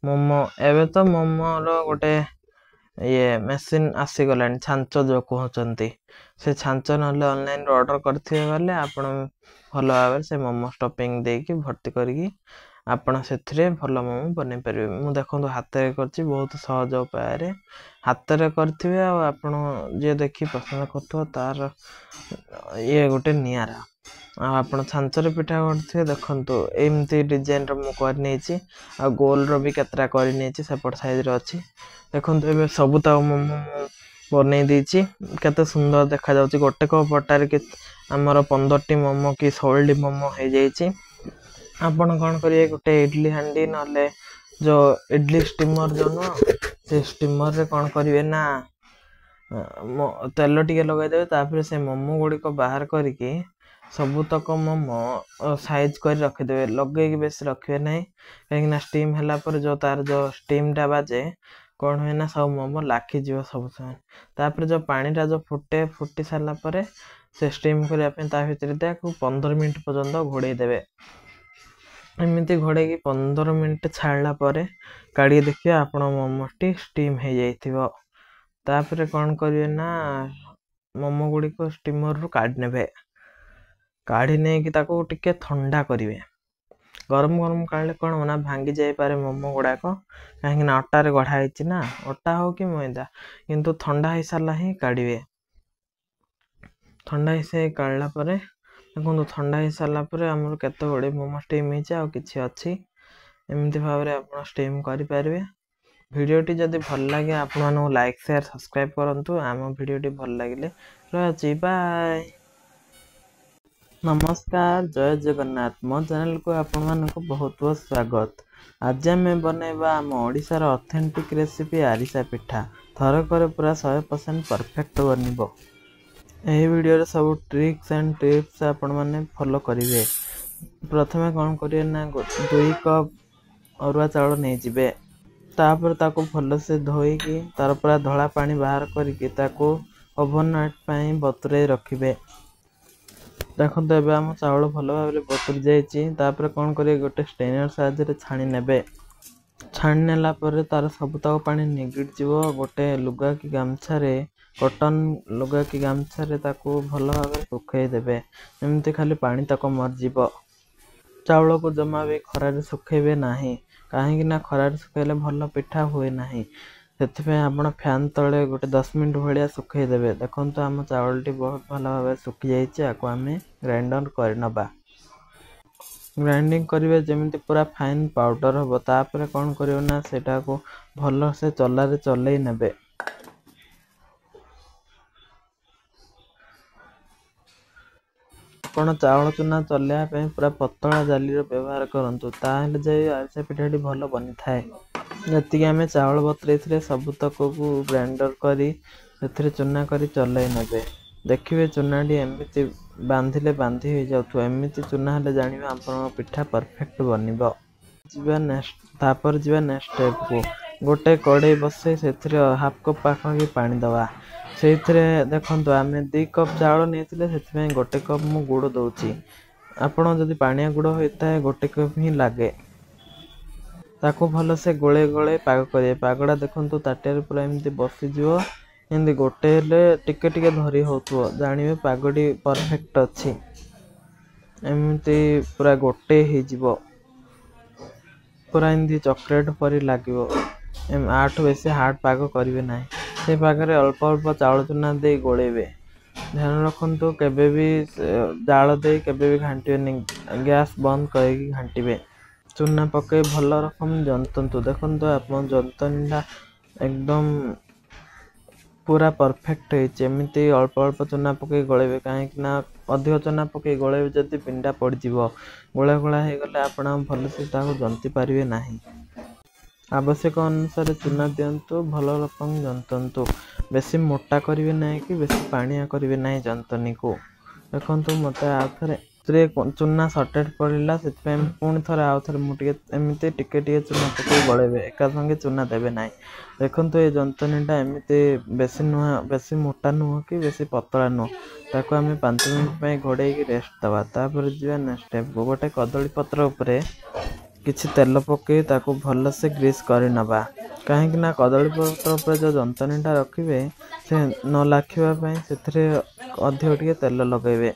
ମୋମୋ। ଏବେ ତ ମୋମୋର ଗୋଟେ ଇଏ ମେସିନ୍ ଆସିଗଲାଣି, ଛାଞ୍ଚ ଯେଉଁ କହୁଛନ୍ତି, ସେ ଛାଞ୍ଚ ନହେଲେ ଅନଲାଇନ୍ରୁ ଅର୍ଡ଼ର କରିଥିବେ ବୋଲେ ଆପଣ ଭଲ ଭାବରେ ସେ ମୋମୋ ଷ୍ଟଫିଂ ଦେଇକି ଭର୍ତ୍ତି କରିକି ଆପଣ ସେଥିରେ ଭଲ ମୋମୋ ବନେଇ ପାରିବେ। ମୁଁ ଦେଖନ୍ତୁ ହାତରେ କରିଛି, ବହୁତ ସହଜ ଉପାୟରେ ହାତରେ କରିଥିବେ, ଆଉ ଆପଣ ଯିଏ ଦେଖି ପସନ୍ଦ କରୁଥିବ ତାର ଇଏ ଗୋଟେ ନିଆରା। ଆଉ ଆପଣ ଛାଞ୍ଚରେ ପିଠା କରିଥିବେ। ଦେଖନ୍ତୁ, ଏମିତି ଡିଜାଇନର ମୁଁ କରିନେଇଛି, ଆଉ ଗୋଲର ବି କେତେଟା କରିନେଇଛି, ସେପଟ ସାଇଜ୍ରେ ଅଛି। ଦେଖନ୍ତୁ, ଏବେ ସବୁ ତାକୁ ମୋମୋ ମୁଁ ବନେଇ ଦେଇଛି, କେତେ ସୁନ୍ଦର ଦେଖାଯାଉଛି। ଗୋଟେ କପ୍ ଅଟାରେ ଆମର 15ଟି ମୋମୋ କି 16ଟି ମୋମୋ ହେଇଯାଇଛି। ଆପଣ କ'ଣ କରିବେ, ଗୋଟେ ଇଡ଼ଲି ହାଣ୍ଡି ନହେଲେ ଯେଉଁ ଇଡ଼ଲି ଷ୍ଟିମର୍ ଯେଉଁ ନୁହଁ, ସେ ଷ୍ଟିମର୍ରେ କ'ଣ କରିବେ ନା ତେଲ ଟିକେ ଲଗାଇଦେବେ। ତାପରେ ସେ ମୋମୋ ଗୁଡ଼ିକ ବାହାର କରିକି ସବୁତକ ମୋମୋ ସାଇଜ୍ କରି ରଖିଦେବେ। ଲଗେଇକି ବେଶୀ ରଖିବେ ନାହିଁ, କାହିଁକିନା ଷ୍ଟିମ୍ ହେଲା ପରେ ଯେଉଁ ତାର ଯେଉଁ ଷ୍ଟିମ୍ଟା ବାଜେ, କ'ଣ ହୁଏ ନା ସବୁ ମୋମୋ ଲାଖିଯିବ ସବୁ ସମୟ। ତାପରେ ଯେଉଁ ପାଣିଟା ଯେଉଁ ଫୁଟେ, ଫୁଟି ସାରିଲା ପରେ ସେ ଷ୍ଟିମ୍ କରିବା ପାଇଁ ତା ଭିତରେ ତାକୁ 15 ମିନିଟ୍ ପର୍ଯ୍ୟନ୍ତ ଘୋଡ଼େଇ ଦେବେ। ଏମିତି ଘୋଡ଼େଇକି 15 ମିନିଟ୍ ଛାଡ଼ିଲା ପରେ କାଢ଼ିକି ଦେଖିବେ ଆପଣ ମୋମୋଟି ଷ୍ଟିମ୍ ହେଇଯାଇଥିବ। ତାପରେ କ'ଣ କରିବେ ନା ମୋମୋ ଗୁଡ଼ିକ ଷ୍ଟିମର୍ରୁ କାଢ଼ି ନେବେ। କାଢ଼ି ନେଇକି ତାକୁ ଟିକେ ଥଣ୍ଡା କରିବେ। ଗରମ ଗରମ କାଢ଼ିଲେ କ'ଣ ନା ଭାଙ୍ଗି ଯାଇପାରେ ମୋମୋ ଗୁଡ଼ାକ, କାହିଁକିନା ଅଟାରେ ଗଢ଼ା ହେଇଛି ନା, ଅଟା ହଉ କି ମଇଦା। କିନ୍ତୁ ଥଣ୍ଡା ହେଇସାରିଲା ହିଁ କାଢ଼ିବେ। ଥଣ୍ଡା ହେଇସାରି କାଢ଼ିଲା ପରେ ଦେଖନ୍ତୁ, ଥଣ୍ଡା ହେଇସାରିଲା ପରେ ଆମର କେତେ ଗୁଡ଼ିଏ ମୋମୋ ଷ୍ଟିମ୍ ହେଇଛି ଆଉ କିଛି ଅଛି। ଏମିତି ଭାବରେ ଆପଣ ଷ୍ଟିମ୍ କରିପାରିବେ। ଭିଡ଼ିଓଟି ଯଦି ଭଲ ଲାଗେ ଆପଣମାନଙ୍କୁ ଲାଇକ୍, ସେୟାର, ସବସ୍କ୍ରାଇବ୍ କରନ୍ତୁ ଆମ ଭିଡ଼ିଓଟି ଭଲ ଲାଗିଲେ। ରହୁଛି, ବାଏ। ନମସ୍କାର, ଜୟ ଜଗନ୍ନାଥ। ମୋ ଚ୍ୟାନେଲକୁ ଆପଣମାନଙ୍କୁ ବହୁତ ବହୁତ ସ୍ୱାଗତ। ଆଜି ଆମେ ବନେଇବା ଆମ ଓଡ଼ିଶାର ଅଥେଣ୍ଟିକ୍ ରେସିପି ଆରିସା ପିଠା। ଥରକରେ ପୁରା 100% ପରଫେକ୍ଟ ବନିବ। ଏହି ଭିଡ଼ିଓରେ ସବୁ ଟ୍ରିକ୍ସ ଆଣ୍ଡ ଟିପ୍ସ ଆପଣମାନେ ଫଲୋ କରିବେ। ପ୍ରଥମେ କ'ଣ କରିବେ ନା 2 କପ୍ ଅରୁଆ ଚାଉଳ ନେଇଯିବେ। ତାପରେ ତାକୁ ଭଲସେ ଧୋଇକି ତାର ପୁରା ଧଳା ପାଣି ବାହାର କରିକି ତାକୁ ଓଭରନାଇଟ୍ ପାଇଁ ବତୁରେଇ ରଖିବେ। ଦେଖନ୍ତୁ, ଏବେ ଆମ ଚାଉଳ ଭଲ ଭାବରେ ବତୁରି ଯାଇଛି। ତାପରେ କ'ଣ କରିବେ, ଗୋଟେ ଷ୍ଟ୍ରେନର୍ ସାହାଯ୍ୟରେ ଛାଣି ନେବେ। ଛାଣି ନେଲା ପରେ ତାର ସବୁତକ ପାଣି ନିଗିଡ଼ି ଯିବ। ଗୋଟେ ଲୁଗା କି ଗାମୁଛାରେ, କଟନ୍ ଲୁଗା କି ଗାମୁଛାରେ ତାକୁ ଭଲ ଭାବରେ ଶୁଖେଇ ଦେବେ, ଯେମିତି ଖାଲି ପାଣି ତକ ମରିଯିବ। ଚାଉଳକୁ ଜମା ବି ଖରାରେ ଶୁଖେଇବେ ନାହିଁ, କାହିଁକି ନା ଖରାରେ ଶୁଖେଇଲେ ଭଲ ପିଠା ହୁଏ ନାହିଁ। ସେଥିପାଇଁ ଆପଣ ଫ୍ୟାନ୍ ତଳେ ଗୋଟେ 10 ମିନିଟ୍ ଭଳିଆ ଶୁଖେଇ ଦେବେ। ଦେଖନ୍ତୁ, ଆମ ଚାଉଳଟି ବହୁତ ଭଲ ଭାବରେ ଶୁଖିଯାଇଛି। ଆକୁ ଆମେ ଗ୍ରାଇଣ୍ଡର କରିନେବା। ଗ୍ରାଇଣ୍ଡିଙ୍ଗ କରିବେ ଯେମିତି ପୁରା ଫାଇନ୍ ପାଉଡ଼ର ହେବ। ତାପରେ କ'ଣ କରିବେ ନା ସେଇଟାକୁ ଭଲସେ ଚଲାରେ ଚଲେଇ ନେବେ। ଆପଣ ଚାଉଳ ଚୁନା ଚଲେଇବା ପାଇଁ ପୁରା ପତଳା ଜାଲିର ବ୍ୟବହାର କରନ୍ତୁ, ତାହେଲେ ଯାଇ ଆରିସା ପିଠାଟି ଭଲ ବନିଥାଏ। ଯେତିକି ଆମେ ଚାଉଳ ବତୁରେଇଥିଲେ ସବୁତକକୁ ଗ୍ରାଇଣ୍ଡର କରି ସେଥିରେ ଚୁନା କରି ଚଲେଇ ନେବେ। ଦେଖିବେ ଚୁନାଟି ଏମିତି ବାନ୍ଧିଲେ ବାନ୍ଧି ହେଇଯାଉଥିବ। ଏମିତି ଚୁନା ହେଲେ ଜାଣିବେ ଆପଣଙ୍କ ପିଠା ପରଫେକ୍ଟ ବନିବ। ଯିବା ନେକ୍ସଟ, ତାପରେ ଯିବା ନେକ୍ସଟ ଷ୍ଟେପକୁ। ଗୋଟେ କଡ଼େଇ ବସେଇ ସେଥିରେ ହାଫ୍ କପ୍ ପାଖାପାଖି ପାଣି ଦେବା। ସେଇଥିରେ ଦେଖନ୍ତୁ, ଆମେ 2 କପ୍ ଚାଉଳ ନେଇଥିଲେ, ସେଥିପାଇଁ 1 କପ୍ ମୁଁ ଗୁଡ଼ ଦେଉଛି। ଆପଣ ଯଦି ପାଣିଆ ଗୁଡ଼ ହୋଇଥାଏ 1 କପ୍ ହିଁ ଲାଗେ। ତାକୁ ଭଲସେ ଗୋଳେଇ ଗୋଳେଇ ପାଗ କରିବେ। ପାଗଟା ଦେଖନ୍ତୁ, ତାଟିଆରେ ପୁରା ଏମିତି ବସିଯିବ, ଏମିତି ଗୋଟେ ହେଲେ ଟିକେ ଟିକେ ଧରି ହେଉଥିବ, ଜାଣିବେ ପାଗଟି ପରଫେକ୍ଟ ଅଛି। ଏମିତି ପୁରା ଗୋଟେ ହେଇଯିବ, ପୁରା ଏମିତି ଚକୋଲେଟ୍ ପରି ଲାଗିବ। ଆଠୁ ବେଶୀ ହାର୍ଡ଼ ପାଗ କରିବେ ନାହିଁ। ସେ ପାଗରେ ଅଳ୍ପ ଅଳ୍ପ ଚାଉଳ ଚୁନା ଦେଇ ଗୋଳେଇବେ। ଧ୍ୟାନ ରଖନ୍ତୁ, କେବେ ବି ଜାଳ ଦେଇ କେବେ ବି ଘାଣ୍ଟିବେନି, ଗ୍ୟାସ୍ ବନ୍ଦ କରିକି ଘାଣ୍ଟିବେ। ଚୁନା ପକାଇ ଭଲ ରକମ ଜନ୍ତନ୍ତୁ। ଦେଖନ୍ତୁ, ଆପଣ ଜନ୍ତଣିଟା ଏକଦମ ପୁରା ପରଫେକ୍ଟ ହେଇଛି। ଏମିତି ଅଳ୍ପ ଅଳ୍ପ ଚୁନା ପକାଇ ଗୋଳେଇବେ, କାହିଁକି ନା ଅଧିକ ଚୁନା ପକାଇ ଗୋଳେଇବେ ଯଦି ବିଣ୍ଡା ପଡ଼ିଯିବ। ଗୋଳା ଗୋଳା ହେଇଗଲେ ଆପଣ ଭଲସେ ତାକୁ ଜନ୍ତି ପାରିବେ ନାହିଁ। ଆବଶ୍ୟକ ଅନୁସାରେ ଚୁନା ଦିଅନ୍ତୁ, ଭଲ ରକମ ଜନ୍ତନ୍ତୁ। ବେଶୀ ମୋଟା କରିବେ ନାହିଁ କି ବେଶୀ ପାଣିଆ କରିବେ ନାହିଁ ଜନ୍ତନୀକୁ। ଦେଖନ୍ତୁ, ମୋତେ ଆଉ ଥରେ ଚୁନା ସର୍ଟେଜ୍ ପଡ଼ିଲା, ସେଥିପାଇଁ ପୁଣି ଥରେ ଆଉ ଥରେ ମୁଁ ଟିକେ ଏମିତି ଟିକେ ଟିକେ ଚୁନା ପକାଇ ଗୋଳେଇବେ, ଏକା ସଙ୍ଗେ ଚୁନା ଦେବେ ନାହିଁ। ଦେଖନ୍ତୁ, ଏ ଜନ୍ତନୀଟା ଏମିତି ବେଶୀ ନୁହଁ, ବେଶୀ ମୋଟା ନୁହଁ କି ବେଶୀ ପତଳା ନୁହଁ। ତାକୁ ଆମେ 5 ମିନିଟ୍ ପାଇଁ ଘୋଡ଼େଇକି ରେଷ୍ଟ ଦେବା। ତାପରେ ଯିବା ନେକ୍ସଟ ଷ୍ଟେପକୁ। ଗୋଟେ କଦଳୀ ପତ୍ର ଉପରେ କିଛି ତେଲ ପକାଇ ତାକୁ ଭଲସେ ଗ୍ରୀସ୍ କରିନେବା, କାହିଁକି ନା କଦଳୀ ପତ୍ର ଉପରେ ଯେଉଁ ଜନ୍ତନୀଟା ରଖିବେ ସେ ନ ଲାଖିବା ପାଇଁ ସେଥିରେ ଅଧିକ ଟିକେ ତେଲ ଲଗାଇବେ,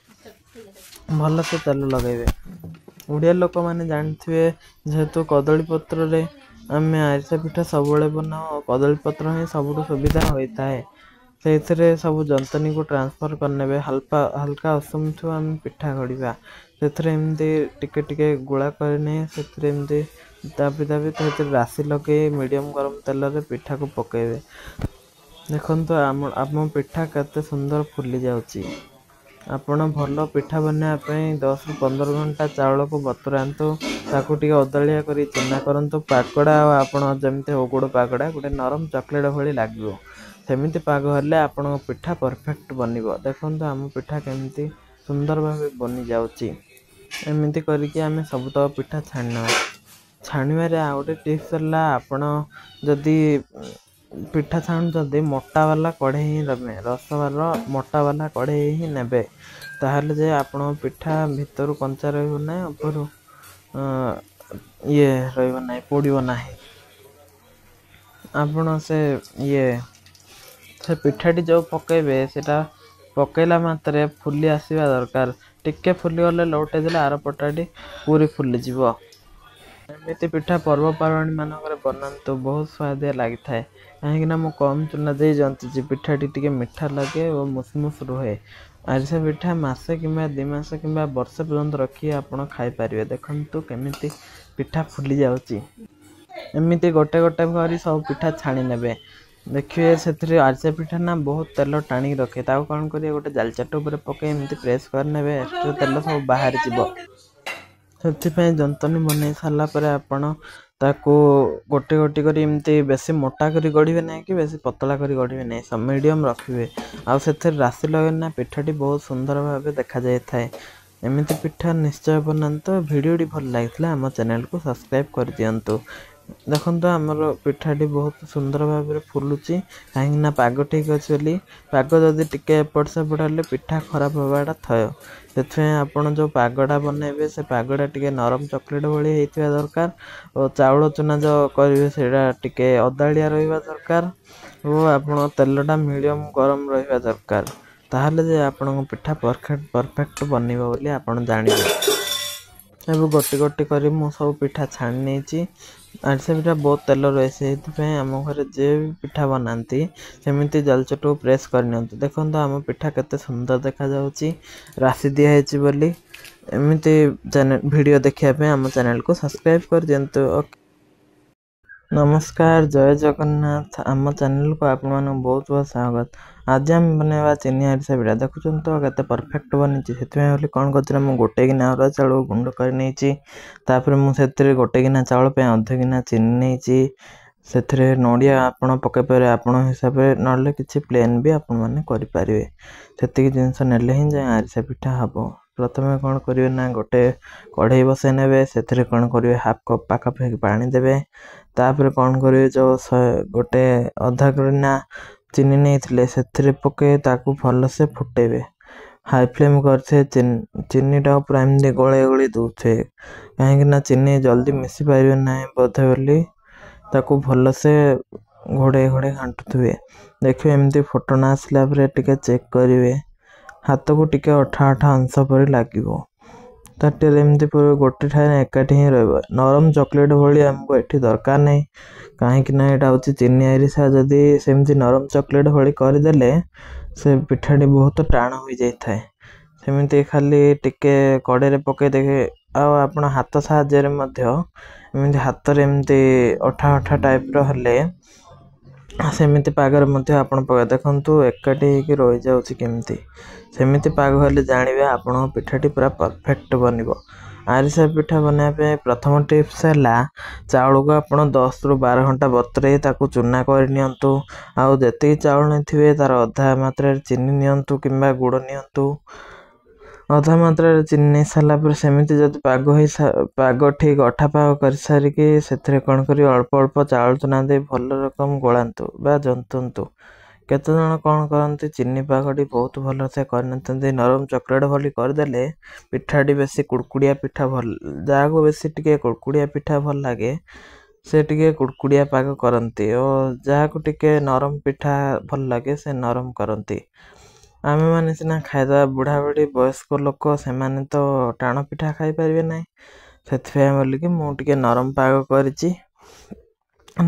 ଭଲସେ ତେଲ ଲଗାଇବେ। ଓଡ଼ିଆ ଲୋକମାନେ ଜାଣିଥିବେ, ଯେହେତୁ କଦଳୀ ପତ୍ରରେ ଆମେ ଆରିସା ପିଠା ସବୁବେଳେ ବନାଉ, କଦଳୀ ପତ୍ର ହିଁ ସବୁଠୁ ସୁବିଧା ହୋଇଥାଏ। ସେଇଥିରେ ସବୁ ଜନ୍ତନୀକୁ ଟ୍ରାନ୍ସଫର୍ କରିନେବେ। ହାଲକା ହାଲକା ଉଷୁମ ଥିବ, ଆମେ ପିଠା ଗଢ଼ିବା। ସେଥିରେ ଏମିତି ଟିକେ ଟିକେ ଗୁଳା କରିନେଇ ସେଥିରେ ଏମିତି ଦାବି ଦାବି ସେଥିରେ ରାଶି ଲଗାଇ ମିଡ଼ିୟମ୍ ଗରମ ତେଲରେ ପିଠାକୁ ପକାଇବେ। ଦେଖନ୍ତୁ, ଆମ ପିଠା କେତେ ସୁନ୍ଦର ଫୁଲି ଯାଉଛି। ଆପଣ ଭଲ ପିଠା ବନାଇବା ପାଇଁ 10ରୁ 15 ଘଣ୍ଟା ଚାଉଳକୁ ବତୁରାନ୍ତୁ। ତାକୁ ଟିକେ ଅଦଳିଆ କରି ଚୁନା କରନ୍ତୁ। ପାଗଟା ଆଉ ଆପଣ ଯେମିତି ହଉ ଗୁଡ଼ ପାଗଟା ଗୋଟେ ନରମ ଚକୋଲେଟ୍ ଭଳି ଲାଗିବ, ସେମିତି ପାଗ ହେଲେ ଆପଣଙ୍କ ପିଠା ପରଫେକ୍ଟ ବନିବ। ଦେଖନ୍ତୁ ଆମ ପିଠା କେମିତି ସୁନ୍ଦର ଭାବେ ବନିଯାଉଛି। ଏମିତି କରିକି ଆମେ ସବୁତକ ପିଠା ଛାଣିନେବା। ଛାଣିବାରେ ଆଉ ଗୋଟେ ଟିପ୍ସ ହେଲା, ଆପଣ ଯଦି ପିଠା ଛାଣୁଛନ୍ତି ମୋଟା ବାଲା କଢ଼େଇ ହିଁ ନେବେ, ରସବାଲା ମୋଟା ବାଲା କଢ଼େଇ ହିଁ ନେବେ, ତାହେଲେ ଯେ ଆପଣଙ୍କ ପିଠା ଭିତରୁ କଞ୍ଚା ରହିବ ନାହିଁ, ଉପରୁ ଇଏ ରହିବ ନାହିଁ, ପୋଡ଼ିବ ନାହିଁ। ଆପଣ ସେ ଇଏ ସେ ପିଠାଟି ଯେଉଁ ପକାଇବେ, ସେଇଟା ପକାଇଲା ମାତ୍ରେ ଫୁଲି ଆସିବା ଦରକାର। ଟିକେ ଫୁଲିଗଲେ ଲଉଟେଇ ଦେଲେ ଆର ପଟାଟି ପୁରି ଫୁଲିଯିବ। ଏମିତି ପିଠା ପର୍ବପର୍ବାଣି ମାନଙ୍କରେ ବନାନ୍ତୁ, ବହୁତ ସୁଆଦିଆ ଲାଗିଥାଏ। କାହିଁକିନା ମୁଁ କମ୍ ଚୁନା ଦେଇ ଜନ୍ତିଛି, ପିଠାଟି ଟିକେ ମିଠା ଲାଗେ ଓ ମୁସମୁସ ରୁହେ। ଆରିସା ପିଠା ମାସେ କିମ୍ବା 2 ମାସ କିମ୍ବା ବର୍ଷେ ପର୍ଯ୍ୟନ୍ତ ରଖି ଆପଣ ଖାଇପାରିବେ। ଦେଖନ୍ତୁ କେମିତି ପିଠା ଫୁଲି ଯାଉଛି। ଏମିତି ଗୋଟେ ଗୋଟେ କରି ସବୁ ପିଠା ଛାଣି ନେବେ। ଦେଖିବେ ସେଥିରେ ଆରିସା ପିଠା ନା ବହୁତ ତେଲ ଟାଣିକି ରଖେ। ତାକୁ କ'ଣ କରିବେ, ଗୋଟେ ଜାଲିଚାଟୁ ଉପରେ ପକାଇ ଏମିତି ପ୍ରେସ୍ କରିନେବେ, ଏକ୍ସଟ୍ରା ତେଲ ସବୁ ବାହାରିଯିବ। ସେଥିପାଇଁ ଯନ୍ତନୀ ବନେଇ ସାରିଲା ପରେ ଆପଣ ତାକୁ ଗୋଟେ ଗୋଟେ କରି ଏମିତି ବେଶୀ ମୋଟା କରି ଗଢ଼ିବେ ନାହିଁ କି ବେଶୀ ପତଳା କରି ଗଢ଼ିବେ ନାହିଁ, ମିଡ଼ିୟମ୍ ରଖିବେ। ଆଉ ସେଥିରେ ରାଶି ଲଗାଇଲେ ପିଠାଟି ବହୁତ ସୁନ୍ଦର ଭାବେ ଦେଖାଯାଇଥାଏ। ଏମିତି ପିଠା ନିଶ୍ଚୟ ବନାନ୍ତୁ। ଭିଡ଼ିଓଟି ଭଲ ଲାଗିଥିଲା ଆମ ଚ୍ୟାନେଲକୁ ସବସ୍କ୍ରାଇବ୍ କରିଦିଅନ୍ତୁ। ଦେଖନ୍ତୁ ଆମର ପିଠାଟି ବହୁତ ସୁନ୍ଦର ଭାବରେ ଫୁଲୁଛି, କାହିଁକିନା ପାଗ ଠିକ୍ ଅଛି ବୋଲି। ପାଗ ଯଦି ଟିକେ ଏପଟ ସେପଟ ହେଲେ ପିଠା ଖରାପ ହେବାଟା ଥୟ। ସେଥିପାଇଁ ଆପଣ ଯେଉଁ ପାଗଟା ବନେଇବେ, ସେ ପାଗଟା ଟିକେ ନରମ ଚକୋଲେଟ୍ ଭଳି ହେଇଥିବା ଦରକାର, ଓ ଚାଉଳ ଚୁନା ଯେଉଁ କରିବେ ସେଇଟା ଟିକେ ଅଦାଳିଆ ରହିବା ଦରକାର, ଓ ଆପଣ ତେଲଟା ମିଡ଼ିୟମ୍ ଗରମ ରହିବା ଦରକାର। ତାହେଲେ ଯେ ଆପଣଙ୍କ ପିଠା ପରଫେକ୍ଟ ବନିବ ବୋଲି ଆପଣ ଜାଣିବେ। ଏବେ ଗୋଟି ଗୋଟି କରି ମୁଁ ସବୁ ପିଠା ଛାଣି ନେଇଛି। ଆରିସା ପିଠା ବହୁତ ତେଲ ରୁହେ, ସେଇଥିପାଇଁ ଆମ ଘରେ ଯିଏ ବି ପିଠା ବନାନ୍ତି ସେମିତି ଜଲଚଟକୁ ପ୍ରେସ୍ କରିନିଅନ୍ତୁ। ଦେଖନ୍ତୁ ଆମ ପିଠା କେତେ ସୁନ୍ଦର ଦେଖାଯାଉଛି ରାଶି ଦିଆହେଇଛି ବୋଲି। ଏମିତି ଭିଡ଼ିଓ ଦେଖିବା ପାଇଁ ଆମ ଚ୍ୟାନେଲକୁ ସବସ୍କ୍ରାଇବ୍ କରିଦିଅନ୍ତୁ। ଓକେ, ନମସ୍କାର, ଜୟ ଜଗନ୍ନାଥ। ଆମ ଚ୍ୟାନେଲକୁ ଆପଣମାନଙ୍କୁ ବହୁତ ବହୁତ ସ୍ୱାଗତ। ଆଜି ଆମେ ବନେଇବା ଚିନି ଆରିସା ପିଠା। ଦେଖୁଛନ୍ତି ତ କେତେ ପରଫେକ୍ଟ ବନିଛି। ସେଥିପାଇଁ ବୋଲି କ'ଣ କରିଛି ନା, ମୁଁ ଗୋଟେ ଗିନା ଅରୁଆ ଚାଉଳକୁ ଗୁଣ୍ଡ କରି ନେଇଛି। ତାପରେ ମୁଁ ସେଥିରେ ଗୋଟେ ଗିନା ଚାଉଳ ପାଇଁ ଅଧ ଗିନା ଚିନି ନେଇଛି। ସେଥିରେ ନଡ଼ିଆ ଆପଣ ପକାଇ ପାରିବେ ଆପଣଙ୍କ ହିସାବରେ, ନହେଲେ କିଛି ପ୍ଲେନ୍ ବି ଆପଣମାନେ କରିପାରିବେ। ସେତିକି ଜିନିଷ ନେଲେ ହିଁ ଯାଇ ଆରିସା ପିଠା ହେବ। ପ୍ରଥମେ କ'ଣ କରିବେ ନା, ଗୋଟେ କଢ଼େଇ ବସାଇ ନେବେ। ସେଥିରେ କ'ଣ କରିବେ, ହାଫ୍ କପ୍ ପାଖାପାଖି ପାଣି ଦେବେ। ତାପରେ କ'ଣ କରିବେ, ଯେଉଁ ଗୋଟେ ଅଧା ଗିନା ଚିନି ନେଇଥିଲେ ସେଥିରେ ପକାଇ ତାକୁ ଭଲସେ ଫୁଟେଇବେ। ହାଇ ଫ୍ଲେମ୍ କରିଥିବେ, ଚିନିଟାକୁ ପୁରା ଏମିତି ଗୋଳେଇ ଗୋଳେଇ ଦେଉଥିବେ, କାହିଁକିନା ଚିନି ଜଲ୍ଦି ମିଶି ପାରିବେ ନାହିଁ ବୋଧେ ବୋଲି ତାକୁ ଭଲସେ ଘୋଡ଼େଇ ଘୋଡ଼େଇ ଘାଣ୍ଟୁଥିବେ। ଦେଖିବେ ଏମିତି ଫୁଟଣ ଆସିଲା ପରେ ଟିକେ ଚେକ୍ କରିବେ, ହାତକୁ ଟିକେ ଅଠା ଅଠା ଅଂଶ ପରି ଲାଗିବ। ତାଟିଆରେ ଏମିତି ଗୋଟେ ଠାରେ ଏକାଠି ହିଁ ରହିବ। ନରମ ଚକୋଲେଟ୍ ଭଳି ଆମକୁ ଏଠି ଦରକାର ନାହିଁ, କାହିଁକି ନା ଏଇଟା ହେଉଛି ଚିନି ଆରିସା। ଯଦି ସେମିତି ନରମ ଚକୋଲେଟ୍ ଭଳି କରିଦେଲେ ସେ ପିଠାଟି ବହୁତ ଟାଣ ହୋଇଯାଇଥାଏ। ସେମିତି ଖାଲି ଟିକେ କଡ଼େଇରେ ପକାଇ ଦେଖିବେ, ଆଉ ଆପଣ ହାତ ସାହାଯ୍ୟରେ ମଧ୍ୟ ଏମିତି ହାତରେ ଏମିତି ଅଠା ଅଠା ଟାଇପ୍ର ହେଲେ ସେମିତି ପାଗରେ ମଧ୍ୟ ଆପଣ ପକାଇ ଦେଖନ୍ତୁ ଏକାଠି ହେଇକି ରହିଯାଉଛି କେମିତି। ସେମିତି ପାଗ ହେଲେ ଜାଣିବେ ଆପଣଙ୍କ ପିଠାଟି ପୁରା ପରଫେକ୍ଟ ବନିବ। ଆରିସା ପିଠା ବନାଇବା ପାଇଁ ପ୍ରଥମ ଟିପ୍ସ ହେଲା, ଚାଉଳକୁ ଆପଣ 10ରୁ 12 ଘଣ୍ଟା ବତୁରେଇ ତାକୁ ଚୁନା କରିନିଅନ୍ତୁ। ଆଉ ଯେତିକି ଚାଉଳ ନେଇଥିବେ ତାର ଅଧା ମାତ୍ରାରେ ଚିନି ନିଅନ୍ତୁ କିମ୍ବା ଗୁଡ଼ ନିଅନ୍ତୁ। ଅଧା ମାତ୍ରାରେ ଚିନି ନେଇ ସାରିଲା ପରେ ସେମିତି ଯଦି ପାଗ ହେଇ ପାଗ ଠିକ୍ ଅଠା ପାଗ କରିସାରିକି ସେଥିରେ କ'ଣ କରିବେ, ଅଳ୍ପ ଅଳ୍ପ ଚାଉଳ ଚୁନା ଦେଇ ଭଲ ରକମ ଗୋଳାନ୍ତୁ ବା ଜନ୍ତନ୍ତୁ। କେତେଜଣ କ'ଣ କରନ୍ତି, ଚିନି ପାଗଟି ବହୁତ ଭଲସେ କରିନଥାନ୍ତି। ନରମ ଚକୋଲେଟ୍ ଭଳି କରିଦେଲେ ପିଠାଟି ବେଶୀ କୁଡ଼କୁଡ଼ିଆ ପିଠା ଭଲ, ଯାହାକୁ ବେଶୀ ଟିକେ କୁଡ଼କୁଡ଼ିଆ ପିଠା ଭଲ ଲାଗେ ସେ ଟିକେ କୁଡ଼କୁଡ଼ିଆ ପାଗ କରନ୍ତି, ଓ ଯାହାକୁ ଟିକେ ନରମ ପିଠା ଭଲ ଲାଗେ ସେ ନରମ କରନ୍ତି। ଆମେମାନେ ସିନା ଖାଇଦେବା, ବୁଢ଼ାବୁଢ଼ୀ ବୟସ୍କ ଲୋକ ସେମାନେ ତ ଟାଣ ପିଠା ଖାଇପାରିବେ ନାହିଁ। ସେଥିପାଇଁ ବୋଲିକି ମୁଁ ଟିକେ ନରମ ପାଗ କରିଛି।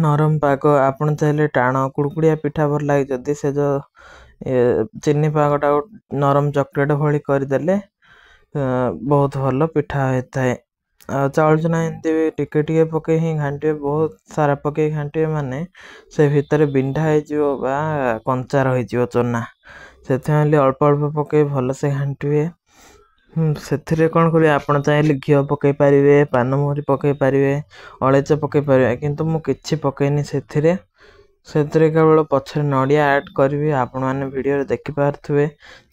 ନରମ ପାଗ, ଆପଣ ଚାହିଁଲେ ଟାଣ କୁଡ଼କୁଡ଼ିଆ ପିଠା ଭଲ ଲାଗେ ଯଦି ସେ ଯେଉଁ ଚିନି ପାଗଟାକୁ ନରମ ଚକୋଲେଟ୍ ଭଳି କରିଦେଲେ ବହୁତ ଭଲ ପିଠା ହୋଇଥାଏ। ଆଉ ଚାଉଳ ଚୁନା ଏମିତି ବି ଟିକେ ଟିକେ ପକାଇ ହିଁ ଘାଣ୍ଟିବେ। ବହୁତ ସାରା ପକାଇ ଘାଣ୍ଟିବେ ମାନେ ସେ ଭିତରେ ବିଣ୍ଡା ହେଇଯିବ ବା କଞ୍ଚା ରହିଯିବ ଚୁନା। ସେଥିପାଇଁ ଅଳ୍ପ ଅଳ୍ପ ପକାଇ ଭଲସେ ଘାଣ୍ଟିବେ। ସେଥିରେ କ'ଣ କରିବେ, ଆପଣ ଚାହିଁଲେ ଘିଅ ପକାଇ ପାରିବେ, ପାନମହୁରି ପକାଇ ପାରିବେ, ଅଳେଇଚ ପକାଇ ପାରିବେ, କିନ୍ତୁ ମୁଁ କିଛି ପକାଇନି ସେଥିରେ। ସେଥିରେ କେବଳ ପଛରେ ନଡ଼ିଆ ଆଡ଼୍ କରିବି। ଆପଣମାନେ ଭିଡ଼ିଓରେ ଦେଖିପାରୁଥିବେ,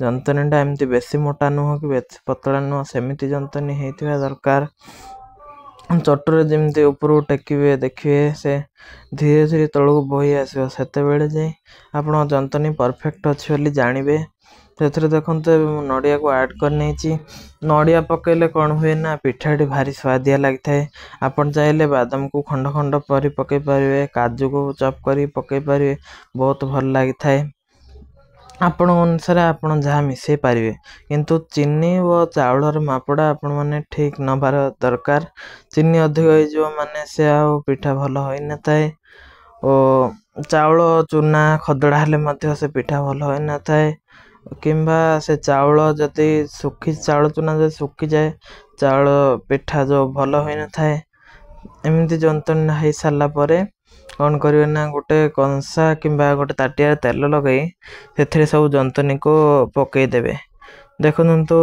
ଯନ୍ତନୀଟା ଏମିତି ବେଶୀ ମୋଟା ନୁହଁ କି ବେଶୀ ପତଳା ନୁହଁ, ସେମିତି ଯନ୍ତନୀ ହେଇଥିବା ଦରକାର। ଚଟୁରେ ଯେମିତି ଉପରକୁ ଟେକିବେ, ଦେଖିବେ ସେ ଧୀରେ ଧୀରେ ତଳକୁ ବୋହି ଆସିବ, ସେତେବେଳେ ଯାଇ ଆପଣ ଯନ୍ତନୀ ପରଫେକ୍ଟ ଅଛି ବୋଲି ଜାଣିବେ। ସେଥିରେ ଦେଖନ୍ତୁ, ଏବେ ମୁଁ ନଡ଼ିଆକୁ ଆଡ଼୍ କରିନେଇଛି। ନଡ଼ିଆ ପକାଇଲେ କ'ଣ ହୁଏ ନା, ପିଠାଟି ଭାରି ସୁଆଦିଆ ଲାଗିଥାଏ। ଆପଣ ଚାହିଁଲେ ବାଦାମକୁ ଖଣ୍ଡ ଖଣ୍ଡ କରି ପକାଇ ପାରିବେ, କାଜୁକୁ ଚପ୍ କରି ପକାଇ ପାରିବେ, ବହୁତ ଭଲ ଲାଗିଥାଏ। ଆପଣଙ୍କ ଅନୁସାରେ ଆପଣ ଯାହା ମିଶାଇ ପାରିବେ, କିନ୍ତୁ ଚିନି ଓ ଚାଉଳର ମାପଟା ଆପଣମାନେ ଠିକ୍ ନେବାର ଦରକାର। ଚିନି ଅଧିକ ହେଇଯିବ ମାନେ ସେ ଆଉ ପିଠା ଭଲ ହୋଇନଥାଏ, ଓ ଚାଉଳ ଚୁନା ଖଦଡ଼ା ହେଲେ ମଧ୍ୟ ସେ ପିଠା ଭଲ ହୋଇନଥାଏ, କିମ୍ବା ସେ ଚାଉଳ ଯଦି ଶୁଖି, ଚାଉଳ ଚୁନା ଯଦି ଶୁଖିଯାଏ, ଚାଉଳ ପିଠା ଯେଉଁ ଭଲ ହୋଇନଥାଏ। ଏମିତି ଯନ୍ତଣୀ ହେଇସାରିଲା ପରେ କ'ଣ କରିବେ ନା, ଗୋଟେ କଂସା କିମ୍ବା ଗୋଟେ ତାଟିଆରେ ତେଲ ଲଗାଇ ସେଥିରେ ସବୁ ଯନ୍ତନୀକୁ ପକାଇଦେବେ। ଦେଖନ୍ତୁ,